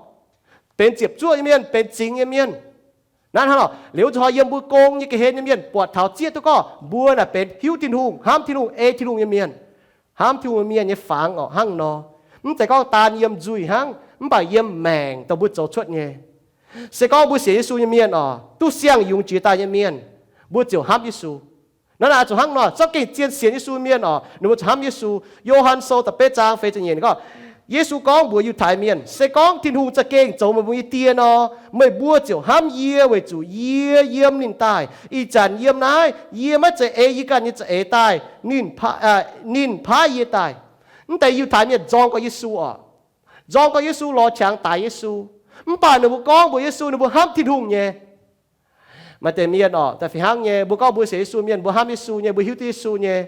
Benx ziepc zuoqv nyei mienh, benx zingx nyei mienh. Naaiv hnangv nor, liuz zuqc hnoi yiem mbuo gong nyei ga'hlen nyei mienh buatc taux zieqv duqv gorngv mbuo naaic benx hiuv Tin-Hungh, hnamv Tin-Hungh, ei Tin-Hungh nyei mienh. Hnamv Tin-Hungh nyei mienh nyei fangx oc hnangv nor. Mv zeiz gorngv daan yiem nzuih hnangv, mv baac yiem maengc dongh mbuo zoux cuotv nyei. Se gorngv mbuo sienx Yesu nyei mienh oc, duqv siang-yungz jiex daaih nyei mienh, mbuo ziouc hnamv Yesu. Naaiv naaic zuqc hnangv nor, za'gengh zien sienx Yesu mienh oc, ninh mbuo zuqc hnamv Yesu. Yo^han Sou da'betv zaang feix ziepc nyeic ninh gorngv, Yesu gorngv mbuox Yiutai Mienh, se gorngv Tin-Hungh za'gengh zoux meih mbuo nyei Die nor, meih mbuo ziouc hnamv yie weic zuqc yie yiem ninh daaih. Ih zanc yiem naaiv, yie maiv zeiz ei yie ganh nyei za'eix daaih, ninh paaiv yie daaih. Mv deix Yiutai Mienh nzorng gorx Yesu oc, nzorng gorx Yesu, lorz qangx daix Yesu. Mv baac ninh mbuo gorngv mbuox Yesu ninh mbuo hnamv Tin-Hungh nyei. Maaih deix mienh oc, daaih fih hnangv nyei, mbuo gorngv mbuo sienx Yesu mienh, mbuo hnamv Yesu nyei, mbuo hiuv duqv Yesu nyei.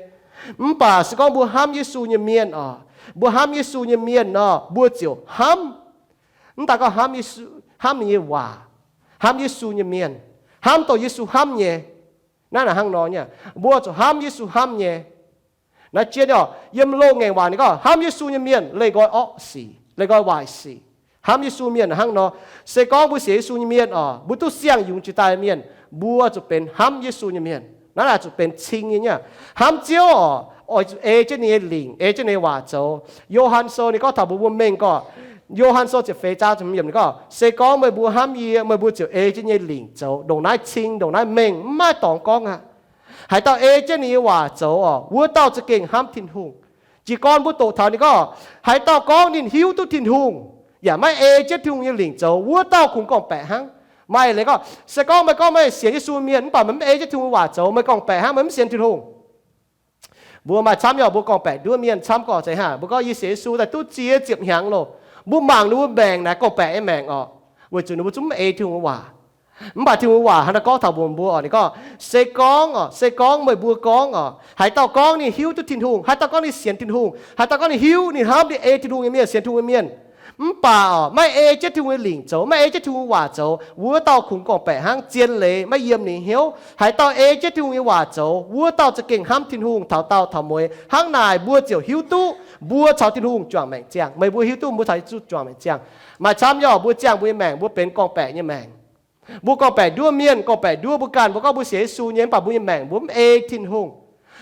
Mv baac se gorngv mbuo hnamv Yesu nyei mienh oc, mbuo hnamv Yesu nyei mienh nor, mbuo ziouc hnamv. Mv daaih gorngv hnamv Yesu, hnamv ninh nyei waac, hnamv Yesu nyei mienh, hnamv dongh Yesu hnamv nyei. Naaiv naaic hnangv nor nyei, mbuo zuqc hnamv Yesu hnamv nyei. Naaiv jienv oc, yiem loz-ngaengc waac ninh gorngv hnamv Yesu nyei mienh leih nqoi orqv sic, leih nqoi waaic sic. Hnamv Yesu mienh hnangv nor. Se gorngv mbuo sienx Yesu nyei mienh oc, mbuo duqv siang-yungz jiex daaih mienh, mbuo zuqc benx hnamv Yesu nyei mienh. Naaiv naaic zuqc benx cing nyei nyei. Hnamv Ziouv oc, oix zuqc ei jienv ninh nyei lingc, ei jienv ninh nyei waac zoux. Yo^han Sou ninh gorngv taux mbuox mbuo mengh gorqv, Yo^han Sou ziepc feix zaang ziepc hmz yiemc ninh gorngv, se gorngv meih mbuo hnamv yie, meih mbuo ziouc ei jienv nyei lingc zoux. Ndongc naaiv cing, ndongc naaiv mengh, mv maaih dorngx gorngv aqv. Haaix dauh ei jienv ninh nyei waac zoux oc, wuov dauh za'gengh hnamv Tin-Hungh. Jiez gorn mbuo doqc taux ninh gorngv, haaix dauh gorngv ninh hiuv duqv Tin-Hungh, yaac maiv ei jienv Tin-Hungh nyei lingc zoux, wuov dauh kungx gorngv-baeqc hnangv. Maaih leiz gorngv, se gorngv meih gorngv meih sienx Yesu mienh mv baac meih mv ei jienv Tin-Hungh waac zoux, meih gorngv-baeqc hnangv, meih mv sienx Tin-Hungh. Mbuo maaih camv nyei, mbuo gorngv-baeqc nduov mienh camv gorqv zeiz hnangv. Mbuo gorngv yie sienx Yesu daaih duqv ziex ziepc hnyangx loh. Mbuo mangc ninh mbuo maengc naaic gorngv-baeqc nyei maengc oc, weic zuqc ninh mbuo zungv mv ei Tin-Hungh nyei waac. Mv baac Tin-Hungh waac hnangv naaiv gorngv taux mbuox mbuo oc, ninh gorngv, se gorngv oc, se gorngv meih mbuo gorngv oc, haaix dauh gorngv ninh hiuv duqv Tin-Hungh, haaix dauh gorngv ninh sienx Tin-Hungh, haaix dauh gorngv ninh hiuv, ninh hnamv, ninh ei Tin-Hungh nyei mienh, sienx Tin-Hungh nyei mienh, mv baac oc, maiv ei jienv Tin-Hungh nyei lingc zoux, maiv ei jienv Tin-Hungh waac zoux, wuov dauh kungx gorngv-baeqc hnangv, zien leiz, maiv yiem ninh hnyouv. Haaix dauh ei jienv Tin-Hungh nyei waac zoux, wuov dauh za'gengh hnamv Tin-Hungh taux daauh taux mueiz. Hnangv naaic mbuo ziouc hiuv duqv mbuo caux Tin-Hungh juangc maengc ziangh. Meih mbuo hiuv duqv mbuo caux Yesu juangc maengc ziangh. Maaih camv nyei oc, mbuo ziangh mbuo nyei maengc, mbuo benx gorngv-baeqc nyei maengc. Mbuo gorngv-baeqc nduov mienh, gorngv-baeqc nduov mbuo ganh, mbuo gorngv mbuo sienx Yesu nyei, mv baac mbuo nyei maengc mbuo mv ei Tin-Hungh.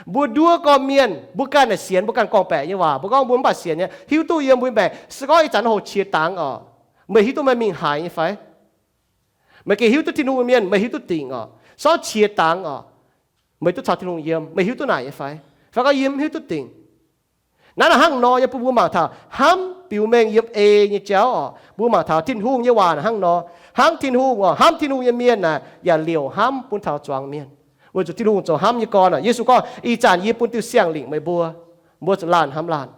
Mbuo nduov gorngv mienh, mbuo ganh naaic sienx, mbuo ganh gorngv-baeqc nyei waac, mbuo gorngv mbuo mv baac sienx nyei, hiuv duqv yiem mbuo nyei maengc, se gorngv ih zanc hoc qiex dangx oc, meih hiuv duqv meih mingh haaix nyei fai? Meih gengh hiuv duqv Tin-Hungh nyei mienh, meih hiuv duqv dingc oc. Se gorngv qiex dangx oc, meih duqv caux Tin-Hungh yiem, meih hiuv duqv naaic nyei fai? Fai gorngv yie mv hiuv duqv dingc. Naaiv naaic hnangv nor nyei bun mbuo mangc taux hnamv biux mengh yiem ei nyei jauv oc. Mbuo mangc taux Tin-Hungh nyei waac naaic hnangv nor. Hnamv Tin-Hungh oc, hnamv Tin-Hungh nyei mienh naaic yaac liouc hnamv bun taux zuangx mienh, weic zuqc Tin-Hungh zoux hnamv nyei gorn oc. Yesu gorngv, ih zanc yie bun diuh siang-lingc meih mbuo, mbuo zuqc laanh hnamv laanh.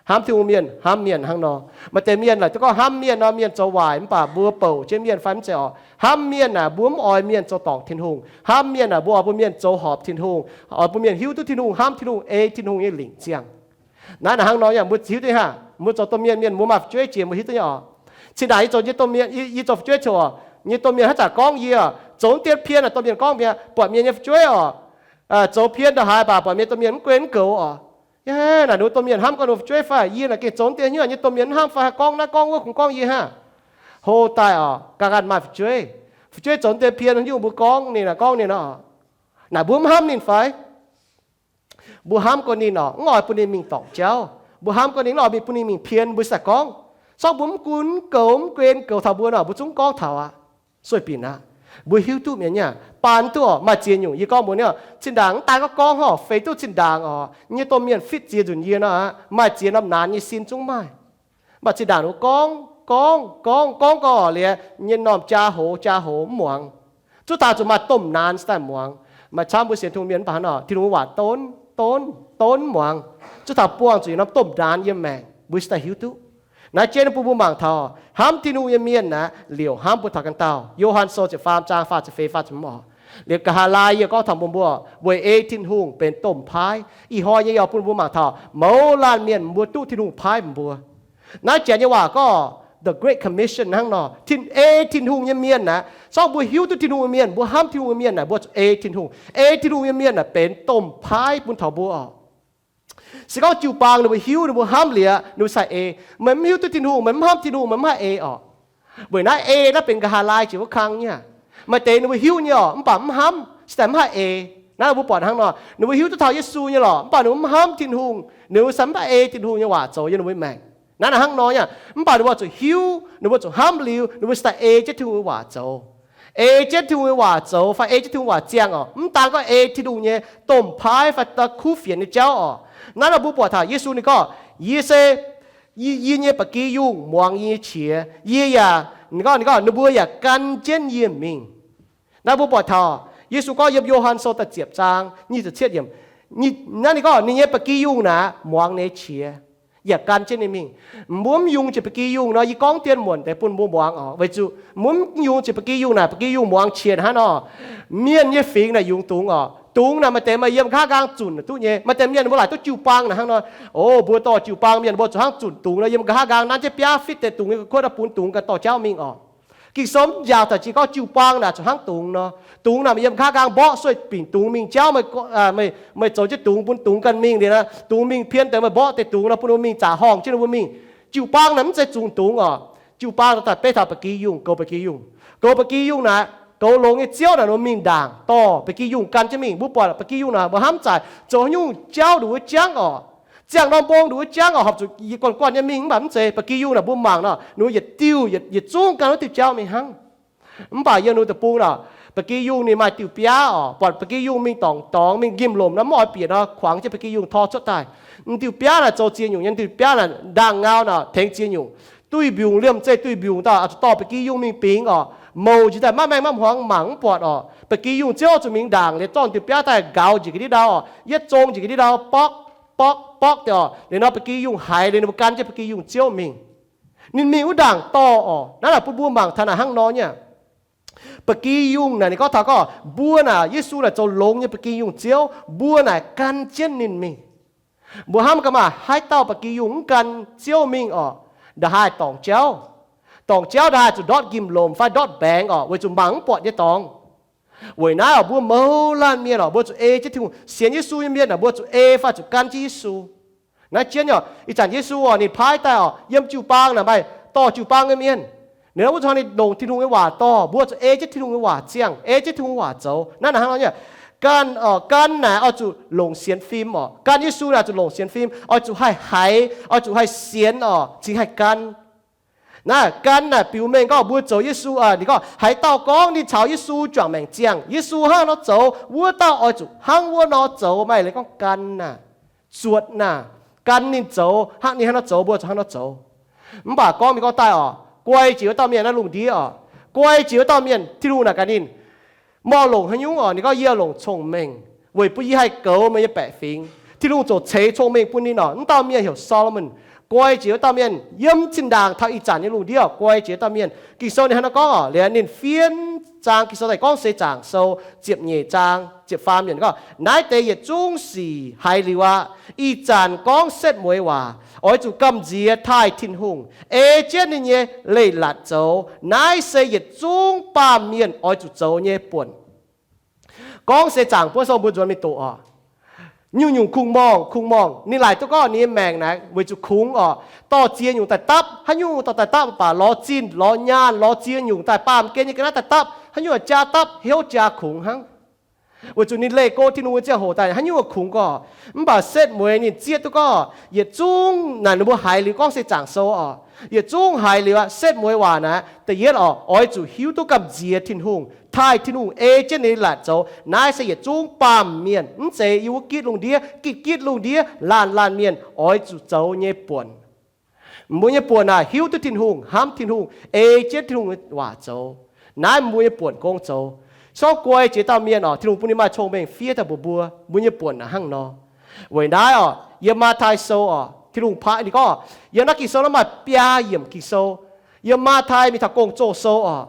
Hnamv Tin-Hungh mienh hnamv mienh hnangv nor. Maaih deix mienh naaic duqv gorngv hnamv mienh nor, mienh zoux waaic mv baac mbuo bouc jienv mienh fai mv zeiz oc. Hnamv mienh naaic mbuo mv oix mienh zoux dorngc Tin-Hungh. Hnamv mienh naaic mbuo oix bun mienh zoux horpc Tin-Hungh, oix bun mienh hiuv duqv Tin-Hungh, hnamv Tin-Hungh, ei Tin-Hungh nyei lingc ziangh. Naaiv naaic hnangv nor yaac mbuo hiuv duqv hnangv, mbuo zoux domh mienh, mienh mbuo maaih fu'jueiv jiex mbuo hiuv duqv nyei oc. Cin-ndaangc yie zoux nyei domh mienh, yie zoux fu'jueiv coc, nyei domh mienh haaix zanc gorngv yie zoux dien pien naaic, domh mienh gorngv mienh buatc mienh nyei fu'jueiv oc, zoux pien ndongc haaix baac buatc mienh domh mienh mv gunv mv goux oc. Yie naaic ninh mbuo domh mienh hnamv gorngv ninh mbuo fu'jueiv fai? Yie naaic gengh zoux dien hnyouv nyei domh mienh mv hnamv fai? Gorngv naaiv gorngv wuov kungx gorngv yie hnangv. Hlo daaih oc, ganh ganh maaih fu'jueiv. Fu'jueiv zoux dien pien haaix nyungc mbuo gorngv ninh naaic, gorngv ninh oc. Naaic mbuo mv hnamv ninh fai? Mbuo hnamv gorngv ninh oc, mv oix bun ninh mingh dorngc jauv. Mbuo hnamv gorngv ninh mv oix mingh, bun ninh mingh pien, mbuo se gorngv. Sorng mbuo mv gunv mv goux, mv gunv goux taux mbuo nor, mbuo zungv gorngv taux aqv. Sueih binc aqv. Mbuo hiuv duqv mienh nyei, baan duqv oc. Maaih ziex nyungc yie gorngv mbuo nyei, cin-ndaangc mv daan gorngv gorngv oc, feix duqv cin-ndaangc oc, nyei domh mienh fitv ziex nzunc yie nor aqv, maaih ziex norm naanx nyei sin zungv maaih. Mv baac zinh ndaangc ninh mbuo gorngv, gorngv, gorngv, gorngv, gorngv oc, liuz nyei norm jaa hoz, jaa hoz mv muangx. Zuov taux zuqc maaih domh naanx daaih muangx. Maaih camv mbuo sienx Tin-Hungh mienh mv baac hnangv nor, Tin-Hungh waac donv, donv, donv mv muangx. Zuov taux buangh zuqc yietc norm domh naanx yiem maengc, mbuo cingx daaih hiuv duqv. Naaiv jienv bun mbuo mangc taux hnamv Tin-Hungh nyei mienh aeqv, liouc hnamv bun taux ganh dauh. Yo^han Sou ziepc faam zaang faah ziepc feix faah ziepc hmz oc. Liuz nqa'haav laai yie gorngv taux mbuo, mbuo weic ei Tin-Hungh benx domh paaiv. Ih hnoi nyei yie bun mbuo mangc taux mouz laanh mienh mbuo duqv Tin-Hungh paaiv mbuo. Naaiv janx nyei waac gorngv the Great Commission hnangv nor, Tin, ei Tin-Hungh nyei mienh aeqv, sorng mbuo hiuv duqv Tin-Hungh nyei mienh, mbuo hnamv Tin-Hungh nyei mienh aeqv, mbuo zuqc ei Tin-Hungh. Ei Tin-Hungh nyei mienh aeqv, benx domh paaiv bun taux mbuo oc. Se gorngv jiu-baang ninh mbuo hiuv, ninh mbuo hnamv liuz, ninh mbuo sai ei. Meih mv hiuv duqv Tin-Hungh, meih mv hnamv Tin-Hungh, meih mv haih ei oc. Weic naaiv ei naaiv benx nqa'haav laai jiex wuov kang nyei. Maaih deix ninh mbuo hiuv nyei oc, mv baac mv hnamv, se daaih mv haih ei. Naaiv mbuo buatc hnangv nor, ninh mbuo hiuv duqv taux Yesu nyei lorqc, mv baac ninh mbuo mv hnamv Tin-Hungh, ninh mbuo sai mv haih ei Tin-Hungh nyei waac zoux yiem ninh mbuo maengc. Naaiv naaic hnangv nor nyei, mv baac ninh mbuo zuqc hiuv, ninh mbuo zuqc hnamv liuz, ninh mbuo se daaih ei jienv Tin-Hungh nyei waac zoux. Ei jienv Tin-Hungh nyei waac zoux fai ei jienv Tin-Hungh waac ziangh oc, mv daan gorngv ei Tin-Hungh nyei domh paaiv fai da'kuv fienx nyei jauv oc. Naaiv nor mbuo buatc taux Yesu ninh gorngv, yie se, yie, yie nyei ba'gi yungh muangx yie nyei qiex. Yie yaac, ninh gorngv, ninh gorngv ninh mbuo yaac gan jienv yie mingh. Naaiv mbuo buatc taux Yesu gorngv yiem Yo^han Sou da'ziepc zaang nyic ziepc cietv yiemc, naaiv ninh gorngv ninh nyei ba'gi yungh naaic muangx ninh nyei qiex, yaac gan jienv ninh mingh. Mbuo mv yungz ziepc ba'gi yungh nor, yie gorngv dien muonc deix bun mbuo muangx oc. Weic zuqc mbuo mv yungz ziepc ba'gi yungh naaic, ba'gi yungh muangx qiex hnangv nor, mienh nyei fingx naaic yungz dungz oc. Dungz naaic maaih deix maaih yiem nqa'haav nqaang zunc duqv nyei. Maaih deix mienh mbuo laaic duqv jiu-baang naaic hnangv nor, o, mbuo dorh jiu-baang mienh mbuo zuqc hnangv zunc dungz nor, yiem nqa'haav nqaang nanv jienv biaav fitv deix dungz nyei gu'kuotv daaih bun dungz ganh dorh jauv mingh oc. Ging-Sou mv njaaux daaih jiex gorngv jiu-baang naaic zuqc hnangv dungz nor. Dungz naaic meih yiem nqa'haav nqaang mborqv sueih binc dungz mingh jauv, meih, meih zoux jienv dungz bun dungz ganh mingh liuz, dungz mingh pien deix meih mborqv deix dungz nor bun ninh mingh zaqc horngh jienv ninh mbuo mingh. Jiu-baang naaic mv zeiz zungh dungz oc. Jiu-baang daaih beiv taux ba'gi yungh, goux ba'gi yungh. Goux ba'gi yungh naaic, goux longx nyei ziouv naaic ninh mbuo mingh ndaangc dorh ba'gi yungh gan jienv mingh. Mbuo buatc ba'gi yungh naaic mbuo hnamv zaic zoux haaix nyungc jauv nduqc wuov jangv oc. Ziangh norm mbong nduqc wuov jangv oc, horpc zuqc yie guanh guanh nyei mingh, mv baac mv zeiz. Ba'gi yungh naaic mbuo mangc nor, ninh mbuo yietc diuh yietc zungv gan wuov diuh jauv mingh hnangv. Mv baac yiem ninh deic-bung naaic, ba'gi yungh ninh maaih diuh biaav oc. Buatc ba'gi yungh mingh dorngc dorngx, mingh njimv lomc nor, mv oix bieqc nor, kuangx jienv ba'gi yungh tor cuotv daaih. M'diuh biaav naaic zoux ziex nyungc nyei, m'diuh biaav naaic ndaangh ngau naaic tengx ziex nyungc. Duih mbiungc liemh zeih duih mbiungc daaih zuqc dorh ba'gi yungh mingh bingx oc. Mouc njiec daaih maiv maengh maiv hmuangx mangc mv buatc oc. Ba'gi yungh ziouv zuqc mingh ndaangc liuz zorqv m'diuh biaav daaih nqaux njiec ga'ndiev ndau oc, yietv zong njiec ga'ndiev ndau, borqv, borqv, borqv deix oc. Liuz nor ba'gi yungh haiz liuz ninh mbuo gan jienv ba'gi yungh ziouv mingh. Ninh mingh wuov ndaangc dorh oc. Naaiv naaic bun mbuo mangc taux naaic hnangv nor nyei. Ba'gi yungh naaic ninh gorngv taux gorngv mbuo naaic Yesu naaic zoux longx nyei ba'gi yungh Ziouv, mbuo naaic gan jienv ninh mingh. Mbuo hnamv gaax maah, haaix dauh ba'gi yungh mv gan Ziouv mingh orqc, nda'haaix dorngc jauv. Dorngc jauv nda'haaix zuqc ndortv njimv-lomc fai ndortv mbaengx orqc, weic zuqc mangc mv buatc nyei dorngx. Weic naaiv orqc, mbuo mouz laanh mienh orqc, mbuo zuqc ei jienv Tin-Hungh, sienx Yesu nyei mienh orqc, mbuo zuqc ei fai zuqc gan jienv Yesu. Naaiv jienv orqc, ih zanc Yesu orqc, ninh paaiv daaih orqc, yiem jiu-baang naaic maaih dorh jiu-baang nyei mienh. Ninh wuov zuqc hnangv ninh longc Tin-Hungh nyei waac dorh, mbuo zuqc ei jienv Tin-Hungh nyei waac ziangh, ei jienv Tin-Hungh waac zoux. Naaiv naaic hnangv nor nyei, gan orqc, gan naaic oix zuqc longc sienx fim orqc. Gan Yesu naaic zuqc longc sienx fim, oix zuqc haih haiz, oix zuqc haih sienx orqc, cingx haih gan. Naaiv gan naaic biux mengh gorngv mbuo zoux Yesu, ninh gorngv haaix dauh gorngv ninh caux Yesu juangc maengc ziangh, Yesu hnangv nor zoux, wuov dauh oix zuqc hnangv wuov nor zoux. Maaih leiz gorngv gan naaic, zuotc naaic, gan ninh zoux, hnangv ninh hnangv nor zoux, mbuo zuqc hnangv nor zoux. Mv baac gorngv mingh gorngv daaih orqc, guai jiex wuov dauh mienh naaiv lungh ndiev orqc, guai jiex wuov dauh mienh, Tin-Hungh naaic gaax ninh, meih longc haaix nyungc orqc? Ninh gorngv, yie longc cong-mengh, weic bun yie haih goux meih nyei baeqc fingx. Tin-Hungh ziouc ceix cong-mengh bun ninh orqc. Wuov dauh mienh heuc Solomon. Guai jiex wuov dauh mienh yiem zinh ndaangc taux ih zanc nyei lungh ndiev orqc, guai jiex wuov dauh mienh. Ging-Sou ninh hnangv nor gorngv orqc, liuz ninh fiev zaang Ging-Sou daaih gorngv seix zaangc sou ziepc nyeic zaang ziepc faam yiemc gorngv, naaiv deix yietc zungv sic haiz liuz aqv. Ih zanc gorngv setv mueiz waac, oix zuqc gamh nziex taaih Tin-Hungh, ei jienv ninh nyei leiz-latc zoux. Naaiv se yietc zungv baamh mienh oix zuqc zoux nyei buonc. Gorngv seix zaangc buonv sou mbuo nzuonx mingh doqc orqc. Nyungc-nyungc kungx-morngh, kungx-morngh ninh laaic duqv gorngv ninh nyei maengc naaic weic zuqc kungx orqc, dorh ziex nyungc daaih dapv. Haaix nyungc dorh daaih dapv baac lorz zinh, lorz nyaanh, lorz ziex nyungc daaih baamh gen nyei ga'naaiv daaih dapv. Haaix nyungc jaa dapv, hnyouv jaa kungx hnangv. Weic zuqc ninh leih go Tin-Hungh nyei ziangh hoc daaih haaix nyungc kungx gorqv. Mv baac setv mueiz ninh zieqv duqv gorngv yietc zungv naaic ninh mbuo haiz liuz gorngv seix zaangc sou orqc, yietc zungv haiz liuz aqv. Setv mueiz waac naaic da'yietv orqc, oix zuqc hiuv duqv gamh nziex Tin-Hungh, taaih Tin-Hungh, ei jienv ninh latc zoux. Naaiv se yietc zungv baamh mienh, mv zeiz yiem wuov gitv lungh ndiev, gitv gitv lungh ndiev laanh laanh mienh oix zuqc zoux nyei buonc. Mbuo nyei buonc naaic hiuv duqv Tin-Hungh, hnamv Tin-Hungh, ei jienv Tin-Hungh waac zoux. Naaiv mbuo nyei buonc gong zoux. Sorng guai jiex dauh mienh orqc, Tin-Hungh bun ninh maaih cong-mengh fiev daaih mbuox mbuo, mbuo nyei buonc naaic hnangv nor. Weic naaiv orqc, yiem Matv^tai Sou orqc, Tin-Hungh paaiv ninh gorngv, yiem naaiv Ging-Sou naaiv maaih biaa yiemc Ging-Sou. Yiem Matv^tai mingh taux Gong-Zoh Sou orqc,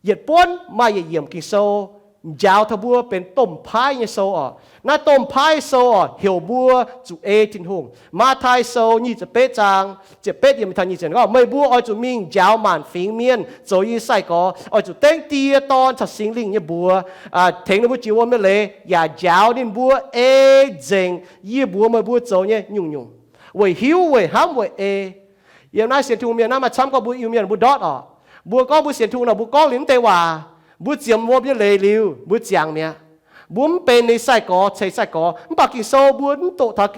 yietc buonv maaih yietc yiemc Ging-Sou njaaux taux mbuo benx domh paaiv nyei sou orqc. Naaiv domh paaiv sou orqc heuc mbuo zuqc ei Tin-Hungh. Matv^tai Sou nyic ziepc betv zaang ziepc betv yiemc taux nyic ziepc gorngv, meih mbuo oix zuqc mingh njaaux maanc fingx mienh zoux yie nyei sai-gorx, oix zuqc dengv Die, Dorn caux Singx Lingh nyei mbuox tengx ninh mbuo jiex wuom nyei leiz, yaac njaaux ninh mbuo ei nzengc yie mbuox meih mbuo zoux nyei nyungc-nyungc, weic hiuv, weic hnamv, weic ei. Yiem naaiv sienx Tin-Hungh mienh naaiv maaih camv gorngv mbuo Iu-Mienh mbuo ndortv orqc. Mbuo gorngv mbuo sienx Tin-Hungh nor, mbuo gorngv liuz mv deix waac, mbuo ziemx wuom nyei leiz liuz mbuo ziangx mi'aqv. Mbuo mv benx ninh sai-gorx, ceix sai-gorx. Mv baac Ging-Sou mbuo mv doqc taux,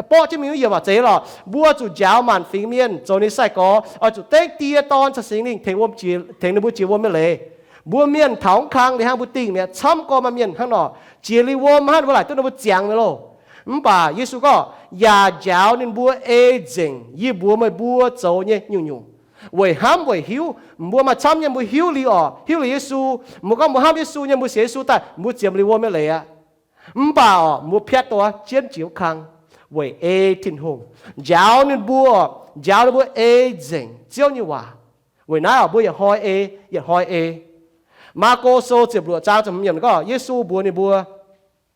borqv jienv mingh wuov yiemc waac zeiz lorqc, mbuo zuqc njaaux maanc fingx mienh zoux ninh sai-gorx, oix zuqc dengv Die, Dorn caux Singx Lingh tengx wuom jiex, tengx ninh mbuo jiex wuom nyei leiz. Mbuo mienh taux mv kang liuz hnangv mbuo dingh mi'aqv. Camv gorngv maaih mienh hnangv nor, jiex liuz wuom hnangv mbuo laaic duqv ninh mbuo ziangx mi'aqv loh. Mv baac Yesu gorngv, yaac njaaux ninh mbuo ei nzengc yie mbuox meih mbuo zoux nyei nyungc-nyungc, weic hnamv weic hiuv. Mbuo maaih camv nyei mbuo hiuv liuz orqc, hiuv liuz Yesu, mbuo gorngv mbuo hnamv Yesu nyei, mbuo sienx Yesu daaih, mbuo ziemx liuz wuom nyei leiz aqv. Mv baac orqc, mbuo piatv duqv jienv jiex wuov kang weic ei Tin-Hungh. Njaaux ninh mbuo, njaaux ninh mbuo ei nzengc Ziouv nyei waac. Weic naaiv orqc, mbuo yietc hnoi ei, yietc hnoi ei. Maako Sou ziepc luoqc zaang ziepc hmz yiemc gorngv, Yesu mbuox ninh mbuo,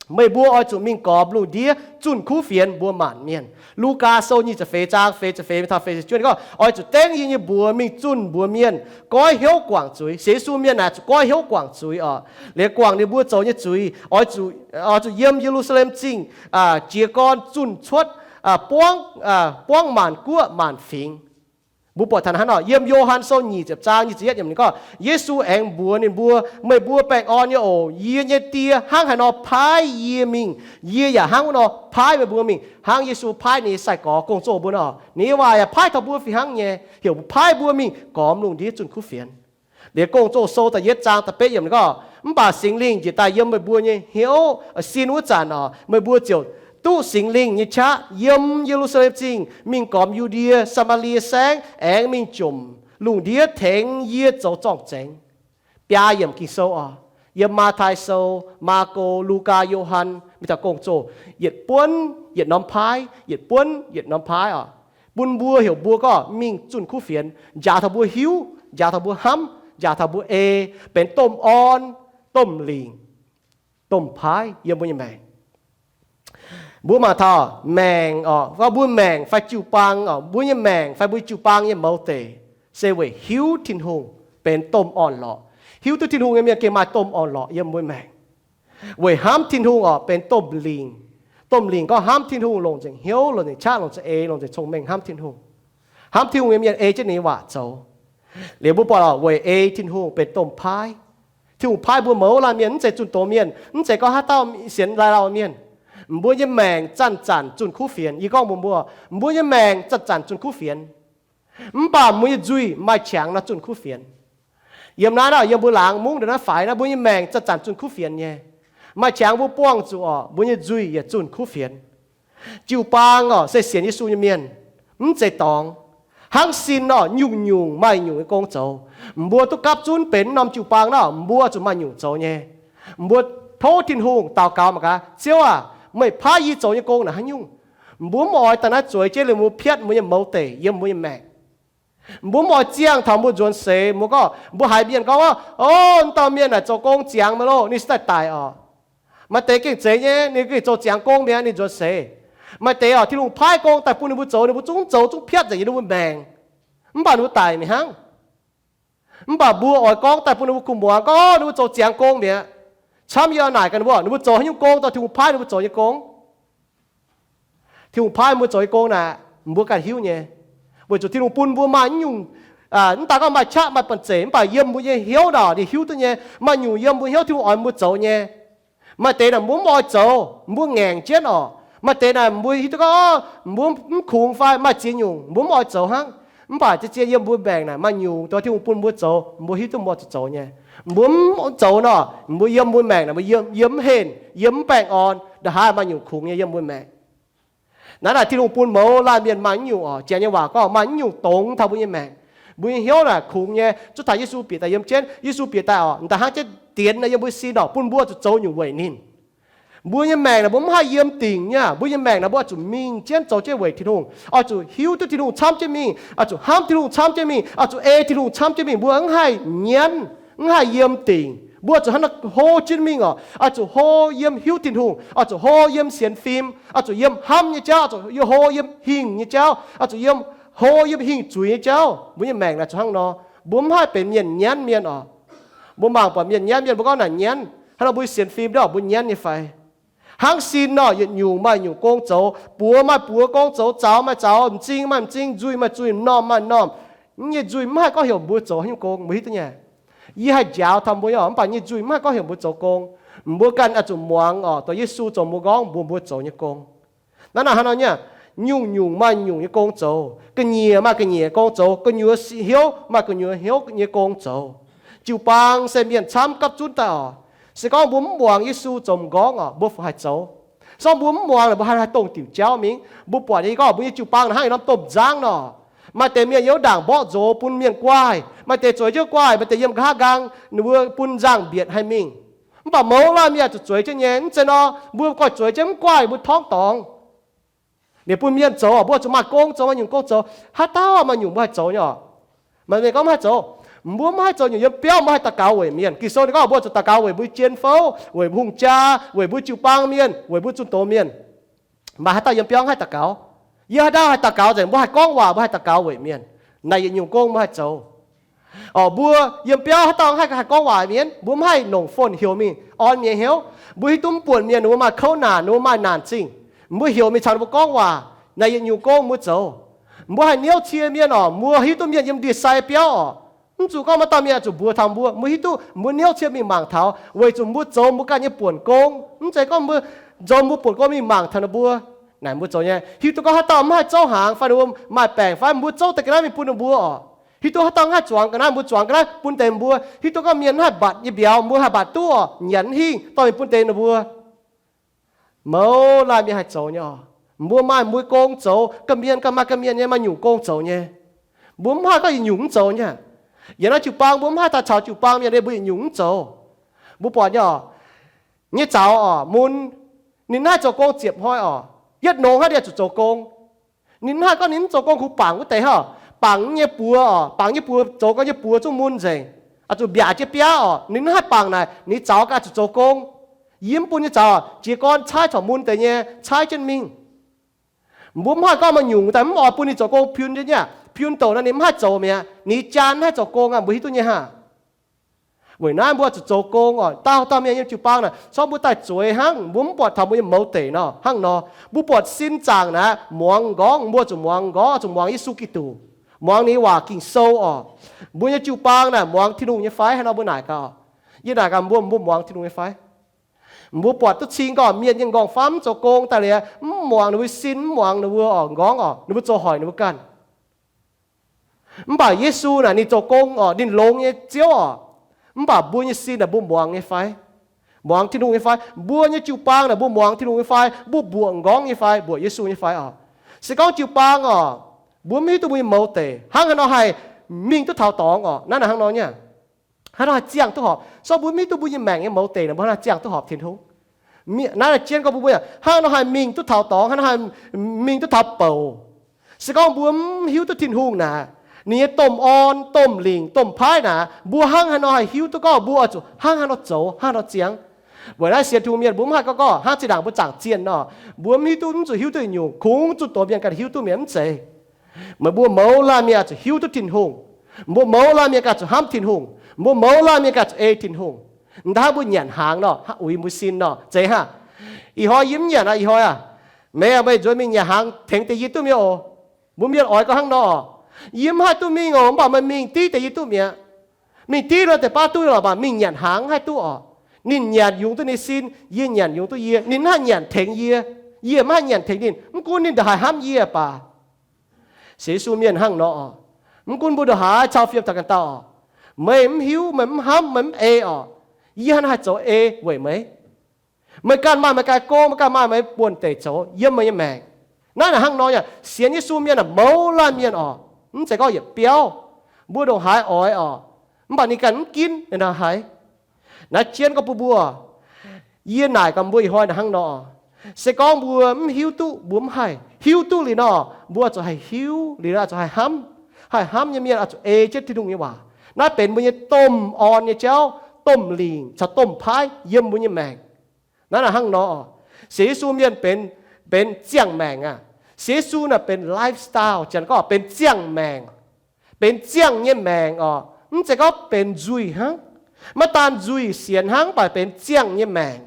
meih mbuo oix zuqc mingh gormx lungh ndiev zunh kuv fienx mbuox maanc mienh. Lugaa Sou nyic ziepc feix zaang feix ziepc feix taux feix ziepc juov gorngv, oix zuqc dengv yie nyei mbuox mingh zunh mbuox mienh goiv hnyouv guangc zuiz. Sienx Yesu mienh naaic zuqc goiv hnyouv guangc zuiz orqc. Liuz guangc ninh mbuo zoux nyei zuiz, oix zuqc, oix zuqc yiem Ye^lu^saa^lem Zingh jiez gorn zunh cuotv, buangv, buangv maanc guoqv maanc fingx. Mbuo buatc taux hnangv nor, yiem Yo^han Sou nyic ziepc zaang nyic ziepc yietv yiemc ninh gorngv, Yesu aengx mbuox ninh mbuo, meih mbuo baengh orn nyei oc. Yie nyei Die hnangv haaix nor paaiv yie mingh, yie yaac hnangv wuov nor paaiv meih mbuo mingh. Hnangv Yesu paaiv ninh nyei sai-gorx gong-zoh mbuo nor, ninh nyei waac yaac paaiv taux mbuo fih hnangv nyei, heuc mbuo paaiv mbuo mingh gormx lungh ndiev zunh kuv fienx. Liuz Gong-Zoh Sou da'yietv zaang da'betv yiemc ninh gorngv, mv baac Singx Lingh njiec daaih yiem meih mbuo nyei hnyouv, sin wuov zanc orqc, meih mbuo ziouc duqv Singx Lingh nyei qaqv yiem Ye^lu^saa^lem Zingh mingh gormx Yu^ndie, Saa^maa^lie Saengv, aengx mingh jomc lungh ndiev tengx yie zoux zorng-zengx. Biaa yiemc Ging-Sou orqc, yiem Matv^tai Sou, Maako, Lugaa, Yo^han, mingh taux Gong-Zoh, yietc buonv yietc norm paaiv, yietc buonv yietc norm paaiv orqc, bun mbuo heuc mbuo gorngv mingh zunh kuv fienx, njaaux taux mbuo hiuv, njaaux taux mbuo hnamv, njaaux taux mbuo ei benx domh orn, domh lingc, domh paaiv yiem mbuo nyei maengc. Mbuo mangc taux maengc oc, gorngv mbuo maengc fai jiu-baang oc, mbuo nyei maengc fai mbuo jiu-baang nyei mouz deic, se weic hiuv Tin-Hungh benx domh orn-lorqc. Hiuv duqv Tin-Hungh nyei mienh gengh maaih domh orn-lorqc yiem mbuo maengc. Weic hnamv Tin-Hungh oc benx domh lingc. Domh lingc gorngv hnamv Tin-Hungh, longc nzengc hnyouv, longc nzengc qaqv, longc nzengc eix, longc nzengc cong-mengh hnamv Tin-Hungh. Hnamv Tin-Hungh nyei mienh ei jienv ninh nyei waac zoux. Liuz mbuo buatc oc, weic ei Tin-Hungh benx domh paaiv. Tin-Hungh paaiv mbuo mouz laanh mienh, mv zeiz zunh doz mienh, mv zeiz gorngv haaix dauh sienx lai lauh mienh. Mbuo nyei maengc zanc-zanc zunh kuv fienx. Yie gorngv mbuox mbuo, mbuo nyei maengc zanc-zanc zunh kuv fienx. Mv baac mbuo nyei nzuih maaih qangx nor zunh kuv fienx. Yiem naaiv, yiem mbuo laangz mungv ndongc naaiv faix naaiv, mbuo nyei maengc zanc-zanc zunh kuv fienx nyei. Maaih qangx mbuo buangh zuqc oc, mbuo nyei nzuih yietc zunh kuv fienx. Jiu-baang oc, se sienx Yesu nyei mienh, mv zeiz dorngx. Hnangv sin oc, nyungc-nyungc maaih nyungc nyei gong zoux. Mbuo duqv gapv zunv benx norm jiu-baang naaiv, mbuo zuqc maaih nyungc zoux nyei. Mbuo tov Tin-Hungh daux gaux mangc gaax, Ziouv aac, meih paaiv yie zoux nyei gong naaic haaix nyungc? Mbuo mv oix daaih naaiv zueiz jienv liuz mbuo piatv mbuo nyei mouz deic yiem mbuo nyei maengc. Mbuo mv oix ziangh taux mbuo nzuonx seix, mbuo gorngv, mbuo haiz mienh gorngv, O, wuov dauh mienh naaic zoux gong ziangx maiv loh, ninh se daaih daic oc. Maaih deix gengh zeiz nyei, ninh gengh zoux ziangx gong mi'aqv, ninh nzuonx seix. Maaih deix oc, Tin-Hungh paaiv gong daaih bun ninh mbuo zoux, ninh mbuo zungv zoux zungv piatv nzengc yiem ninh mbuo maengc. Mv baac ninh mbuo daic mi'aqv hnangv. Mv baac mbuo oix gorngv daaih bun ninh mbuo kuh muangx gorngv ninh mbuo zoux ziangx gong mi'aqv. Camv yie naaic gaax ninh mbuo, ninh mbuo zoux haaix nyungc gong, dongh Tin-Hungh paaiv ninh mbuo zoux nyei gong. Tin-Hungh paaiv mbuo zoux nyei gong naaic, mbuo ganh hiuv nyei. Weic zuqc Tin-Hungh bun mbuo maaih nyungc, mv daaih gorngv maaih qaqv maaih banh zeic, mv baac yiem mbuo nyei hnyouv naaic ninh hiuv duqv nyei. Maaih nyungc yiem mbuo hnyouv Tin-Hungh oix mbuo zoux nyei. Maaih deix naaic mbuo mv oix zoux, mbuo ngaengc jienv oc. Maaih deix naaic mbuo hiuv duqv gorngv mbuo mv kungx fai maaih ziex nyungc mbuo mv oix zoux hnangv. Mv baac zien-zien yiem mbuo maengc naaic maaih nyungc dongh Tin-Hungh bun mbuo zoux, mbuo hiuv duqv mbuo zuqc zoux nyei. Mbuo mv zoux nor, mbuo yiem mbuo maengc naaic mbuo yiem mv henh, yiem mv baengh orn, ndongc haaix maaih nyungc kungx nyei yiem mbuo maengc. Naaiv naaic Tin-Hungh bun mouz laanh mienh maaih mv nyungc oc, janx nyei waac gorngv maaih mv nyungc dongz taux mbuo nyei maengc. Mbuo nyei hnyouv naaic kungx nyei, zuov taux Yesu bieqc daaih yiem jienv, Yesu bieqc daaih oc, da'hnangv jienv dienx nor yiem mbuo sin oc, bun mbuo zuqc zoux nyungc weic ninh. Mbuo nyei maengc naaic mbuo mv haih yiem dingc nyei. Mbuo nyei maengc naaic mbuo oix zuqc mingh jienv zoux jienv weic Tin-Hungh, oix zuqc hiuv duqv Tin-Hungh camv jienv mingh, oix zuqc hnamv Tin-Hungh camv jienv mingh, oix zuqc ei Tin-Hungh camv jienv mingh. Mbuo mv haih nyanv, mv haih yiem dingc. Mbuo oix zuqc hnangv naaiv hlo jienv mingh oc. Oix zuqc hlo yiem hiuv Tin-Hungh, oix zuqc hlo yiem sienx fim, oix zuqc yiem hnamv nyei jauv, oix zuqc hlo yiem hingh nyei jauv, oix zuqc yiem hlo yiem hingh zuiz nyei jauv. Mbuo nyei maengc naaic zuqc hnangv nor. Mbuo mv haih benx mienh nyanv mienh oc. Mbuo mangc buatc mienh nyanv mienh, mbuo gorngv naaic nyanv. Hnangv nor mbuo sienx fim ndov, mbuo nyanv nyei fai? Hnangv sin nor, yietc nyungc maaih nyungc gong zoux, buoz maaih buoz gong zoux, zaux maaih zaux, m'zing maaih m'zing, nzuih maaih nzuih, m'normh maaih m'normh. Mv nyei nzuih mv haih gorngv heuc mbuo zoux haaix nyungc gong, mbuo hiuv duqv nyei. Yie haih njaaux taux mbuo nyei oc, mv baac nyei nzuih mv haih gorngv heuc mbuo zoux gong. Mbuo ganh oix zuqc muangx oc, dongh Yesu zoux mbuo gorngv mbuox mbuo zoux nyei gong. Naaiv naaic hnangv nor nyei, nyungc-nyungc maaih nyungc nyei gong zoux, ga'nyiec maaih ga'nyiec gong zoux, gu'nyuoz hnyouv maaih gu'nyuoz hnyouv nyei gong zoux. Jiu-baang se mienh camv gapv zunv daaih oc. Se gorngv mbuo mv muangx Yesu zoux m'nqorngv oc, mbuo haih zoux. Se gorngv mbuo mv muangx, mbuo haih, haih dongh diuc jauv mingh. Mbuo buatc nyei gorngv mbuo nyei jiu-baang hnangv ih norm domh nzangv nor. Maaih deix mienh yiem ndaangc mborqv nzox bun mienh guaaih, maaih deix zueiz jienv guaaih, maaih deix yiem nqa'haav nqaang, ninh mbuo bun nzangh mbietc haih mingh. Mv baac mouz laanh mienh zuqc zueiz jienv nyei. Mv zeiz nor, mbuo goiv zueiz jienv mv guaaih, mbuo torngv dorngx. Ninh bun mienh zoux, mbuo zuqc maaih gong zoux, maaih nyungc gong zoux. Haaix dauh maaih nyungc mbuo haih zoux nyei oc. Maaih mienh gorngv mv haih zoux. Mbuo mv haih zoux nyungc. Yiem biauv mbuo haih daux gaux weic mienh. Ging-Sou ninh gorngv mbuo zuqc daux gaux weic mbuo jien-fouv, weic mbuo hungh jaa, weic mbuo jiu-baang mienh, weic mbuo zunh doz mienh. Mv baac haaix dauh yiem biauv mv haih daux gaux? Yie haaix dauh haih daux gaux nzengc, mbuo haih gorngv waac, mbuo haih daux gaux weic mienh. Naaic yietc nyungc gong mbuo haih zoux. Oc, mbuo yiem biauv haaix dauh haih, haih gorngv waac mienh, mbuo mv haih nongc phone heuc mingh orn mienh hnyouv. Mbuo hiuv duqv mv buonc mienh ninh mbuo maaih kouv naanc, ninh mbuo maaih naanc zingh, mbuo heuc mingh caux ninh mbuo gorngv waac. Naaic yietc nyungc gong mbuo zoux. Mbuo haih niouv cie mienh oc, mbuo hiuv duqv mienh yiem ndie-sai biauv oc. Mv zuqc gorngv maaih dauh mienh zuqc mbuox taux mbuo, mbuo hiuv duqv mbuo niouv cie mingh mangc taux, weic zuqc mbuo zoux mbuo ganh nyei buonc gong. Mv zeiz gorngv mbuo zoux mbuo buonc gong mingh mangc taux ninh mbuo. Naaic mbuo zoux nyei, hiuv duqv gorngv haaix dauh mv haih zouv hnaangx fai ninh mbuo maaih baengc fai mbuo zouv deix ga'naaiv mingh bun ninh mbuo oc. Hiuv duqv haaix dauh mv haih zuangx ga'naaiv, mbuo zuangx ga'naaiv bun deix mbuo. Hiuv duqv gorngv mienh mv haih mbatc nyei mbiauz, mbuo haih mbatc duqv oc, nyanc hingh dorh mingh bun deix ninh mbuo. Mouz laanh mienh haih zoux nyei oc. Mbuo maaih mbuo gong zoux, ga'mienh ganh maaih ga'mienh nyei maaih nyungc gong zoux nyei. Mbuo mv haih gorngv yietc nyungc mv zoux nyei. Yiem naaiv jiu-baang mbuo mv haih daaih caux jiu-baang mienh, mbuo yietc nyungc mv zoux. Mbuo buatc nyei oc, nyei zaux oc, mun, ninh mv haih zoux gong ziepc hnoi oc. Yietv nongx hnangv ninh zuqc zoux gong. Ninh mv haih gorngv ninh mv zoux gong kungx bangc wuov deix hnangv. Bangc nyei buoz oc, bangc nyei buoz, zoux gong nyei buoz zungv mun nzengc. zuqc mbiaauc jienv biauv oc. Ninh mv haih bangc naaic, ninh zaux gaax zuqc zoux gong. Yie mv bun nyei zaux, jiez gorn caaiv corc mun deix nyei, caaiv jienv mingh. Mbuo mv haih gorngv maaih nyungc daaih mv oix bun ninh zoux gong piun jienv nyei, piun douc naaic ninh mv haih zoux mi'aqv, ninh jaan mv haih zoux gong aqv, mbuo hiuv duqv nyei hnangv. Weic naaiv mbuo zuqc zoux gong oc. Dauh dauh mienh yiem jiu-baang naaic, corc mbuo daaih zueiz hnangv, mbuo mv buatc taux mbuo nyei mouz deic nor hnangv nor. Mbuo buatc sin zaangc naaic, muangx m'nqorngv, mbuo zuqc muangx m'nqorngv, zuqc muangx Yesu Giduc, muangx ninh nyei waac Ging-Sou oc. Mbuo nyei jiu-baang naaic muangx Tin-Hungh nyei fai? Hnangv nor mbuo naaic gaax oc. Yie naaic gaax mbuo, mbuo muangx Tin-Hungh nyei fai? Mbuo buatc duqv cing gorqv mienh nyei m'nqorngv-famv zoux gong daaih liuz, mv muangx ninh mbuo sin, mv muangx ninh mbuo oc, m'nqorngv oc, ninh mbuo zoux hoic ninh mbuo ganh. Mv baac Yesu naaic ninh zoux gong oc, ninh longx nyei Ziouv oc. Mv baac mbuo nyei sin naaic mbuo muangx nyei fai? Muangx Tin-Hungh nyei fai? Mbuo nyei jiu-baang naaic mbuo muangx Tin-Hungh nyei fai? Mbuo mbuoqc m'nqorngv nyei fai? Mbuoqc Yesu nyei fai oc? Se gorngv jiu-baang oc, mbuo mv hiuv duqv mbuo nyei mouz deic, hnangv haaix nor haih mingh duqv taux dorngx oc? Naaiv naaic hnangv nor nyei. Hnangv nor haih ziangh duqv horpc. Se gorngv mbuo mv hiuv duqv mbuo nyei maengc nyei mouz deic naaic, mbuo hnangv haaix ziangh duqv horpc Tin-Hungh? Naaiv naaic zien gorngv mbuo, mbuo hnangv haaix nor haih mingh duqv taux dorngx, hnangv haaix nor haih mingh duqv taux bouc? Se gorngv mbuo mv hiuv duqv Tin-Hungh naaic, ninh nyei domh orn, domh lingc, domh paaiv naaic, mbuo hnangv haaix nor haih hiuv duqv gorngv mbuo oix zuqc hnangv haaix nor zoux, hnangv haaix nor ziangh? Weic naaiv sienx Tin-Hungh mienh mbuo mv haih gorngv, gorngv hnangv zinh ndaangc mbuo zaangc zienh nor, mbuo mv hiuv duqv, mv zuqc hiuv duqv nyungc, kungx zuqc doz mienh ganh hiuv duqv mi'aqv, mv zeiz. Meih mbuo mouz laanh mienh oix zuqc hiuv duqv Tin-Hungh. Mbuo mouz laanh mienh ganh zuqc hnamv Tin-Hungh. Mbuo mouz laanh mienh ganh zuqc ei Tin-Hungh. M'daaih hnangv mbuo nyanc hnaangx nor, hnangv uix mbuo sin nor, zeiz hnangv. Ih hnoi yie mv nyanc aqv, ih hnoi aac, meih, meih nzuonx mingh nyanc hnaangx tengx deix yie duqv mi'aqv oc. Mbuo mienh oix gorngv hnangv nor oc. Yie mv haih duqv mingh oc, mv baac meih mingh div deix yie duqv mi'aqv. Mingh div nor deix baav duqv lorqc, mv baac mingh nyanc hnaangx haih duqv oc. Ninh nyanc yungz duqv ninh sin, yie nyanc yungz duqv yie. Ninh mv haih nyanc tengx yie, yie mv haih nyanc tengx ninh. Mv gunv ninh ndongc haaix hnamv yie baac. Sienx Yesu mienh hnangv nor oc. Mv gunv mbuo ndongc haaix cau fiem taux ganh dauh oc, meih mv hiuv, meih mv hnamv, meih mv ei oc, yie hnangv haih zoux ei weic meih? Meih ganh maaih meih ganh gong, meih ganh maaih meih buonv-deic zoux yiem meih nyei maengc. Naaiv naaic hnangv nor yaac sienx Yesu mienh aah, mouz laanh mienh oc, mv zeiz gorngv yietc biauv, mbuo ndongc haaix oix oc, mv baac ninh ganh mv ginv naaiv haaix. Naaiv jienv gorngv bun mbuo, yie naaic gaax mbuo ih hnoi naaic hnangv nor, se gorngv mbuo mv hiuv duqv, mbuo mv haih hiuv duqv liuz nor, mbuo oix zuqc haih hiuv liuz, oix zuqc haih hnamv. Haih hnamv nyei mienh oix zuqc ei jienv Tin-Hungh nyei waac. Naaiv benx mbuo nyei domh orn nyei jauv, domh lingc caux domh paaiv yiem mbuo nyei maengc. Naaiv naaic hnangv nor, sienx Yesu mienh benx, benx ziangh maengc aqv. Sienx Yesu naaic benx lifestyle, janx gorngv benx ziangh maengc. Benx ziangh nyei maengc oc, mv zeiz gorngv benx nzuih hnangv. Maiv daan nzuih sienx hnangv, mv baac benx ziangh nyei maengc.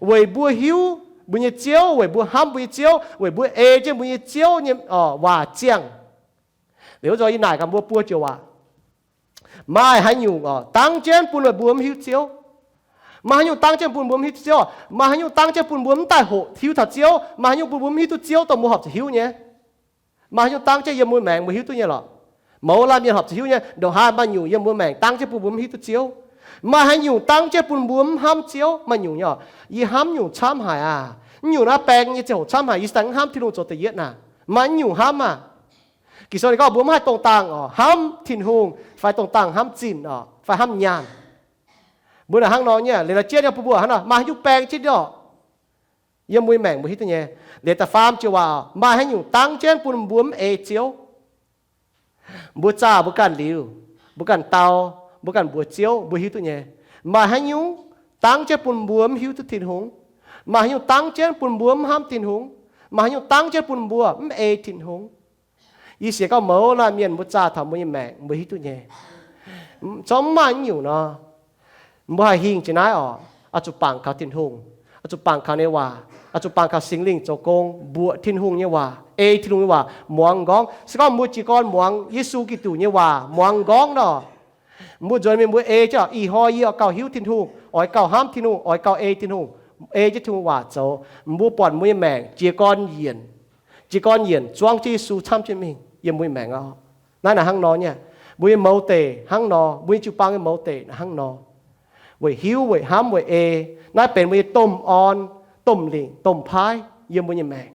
Weic mbuo hiuv mbuo nyei Ziouv, weic mbuo hnamv mbuo nyei Ziouv, weic mbuo ei jienv mbuo nyei Ziouv nyei waac ziangh. Liuz wuov zanc yie naaic gaax mbuo buo joux waac. Maaih haaix nyungc oc, dangv jienv bun meih mbuo mv hiuv Ziouv? Maaih haaix nyungc dangv jienv bun mbuo mv hiuv duqv Ziouv? Maaih haaix nyungc dangv jienv bun mbuo mv daaih hoqc hiuv taux Ziouv? Maaih haaix nyungc bun mbuo mv hiuv duqv Ziouv dongh mbuo horpc zuqc hiuv nyei? Maaih haaix nyungc dangv jienv yiem mbuo maengc mbuo hiuv duqv nyei lorqc? Mouz laanh mienh horpc zuqc hiuv nyei. Ndongc haaix maaih nyungc yiem mbuo maengc dangv jienv bun mbuo mv hiuv duqv Ziouv? Maaih haaix nyungc dangv jienv bun mbuo mv hnamv Ziouv? Maaih nyungc nyei oc. Yie hnamv nyungc camv haic aqv. Mv nyungc naaiv baeng nyei ziangh hoc camv haic, yie daaih mv hnamv Tin-Hungh zoux da'yietv naaic. Maaih mv nyungc hnamv aqv. Ging-Sou ninh gorngv mbuo mv haih dongh dangh oc hnamv Tin-Hungh, fai dongh dangh hnamv zinh oc, fai hnamv nyaanh. Mbuo naaic hnangv nor nyei, liuz la'jienv nyei bun mbuo hnangv nor, maaih haaix nyungc baeng jienv oc? Yiem mbuo nyei maengc mbuo hiuv duqv nyei. Liuz da'faam joux waac, maaih haaix nyungc dangv jienv bun mbuo mv ei Ziouv? Mbuo zaah mbuo ganh liuz, mbuo ganh dau, mbuo ganh mbuox Ziouv, mbuo hiuv duqv nyei. Maaih haaix nyungc dangv jienv bun mbuo mv hiuv duqv Tin-Hungh? Maaih haaix nyungc dangv jienv bun mbuo mv hnamv Tin-Hungh? Maaih haaix nyungc dangv jienv bun mbuo mv ei Tin-Hungh? Yie sienx gorngv mouz laanh mienh mbuo zaah taux mbuo nyei maengc mbuo hiuv duqv nyei. Zorqv mv maaih nyungc nor, mbuo haih hingh jiex naaiv oc, oix zuqc bangc kaux Tin-Hungh, oix zuqc bangc kaux ninh waac, oix zuqc bangc kaux Singx Lingh zoux gong, mbuoqc Tin-Hungh nyei waac, ei Tin-Hungh nyei waac, muangx m'nqorngv. Se gorngv mbuo jiez gorn muangx Yesu Giduc nyei waac, muangx m'nqorngv nor, mbuo nzuonx mingh mbuo ei jienv, ih hnoi yie oix gauh hiuv Tin-Hungh, oix gauh hnamv Tin-Hungh, oix gauh ei Tin-Hungh, ei jienv Tin-Hungh waac zoux, mbuo buatc mbuo nyei maengc jiez gorn yienc, jiez gorn yienc zuangv jienv Yesu camv jienv mingh yiem mbuo nyei maengc oc. Naaiv naaic hnangv nor nyei. Mbuo nyei mouz deic hnangv nor, mbuo nyei jiu-baang nyei mouz deic naaic hnangv nor. Weic hiuv, weic hnamv, weic ei, naaiv benx mbuo nyei domh orn, domh lingc, domh paaiv yiem mbuo nyei maengc.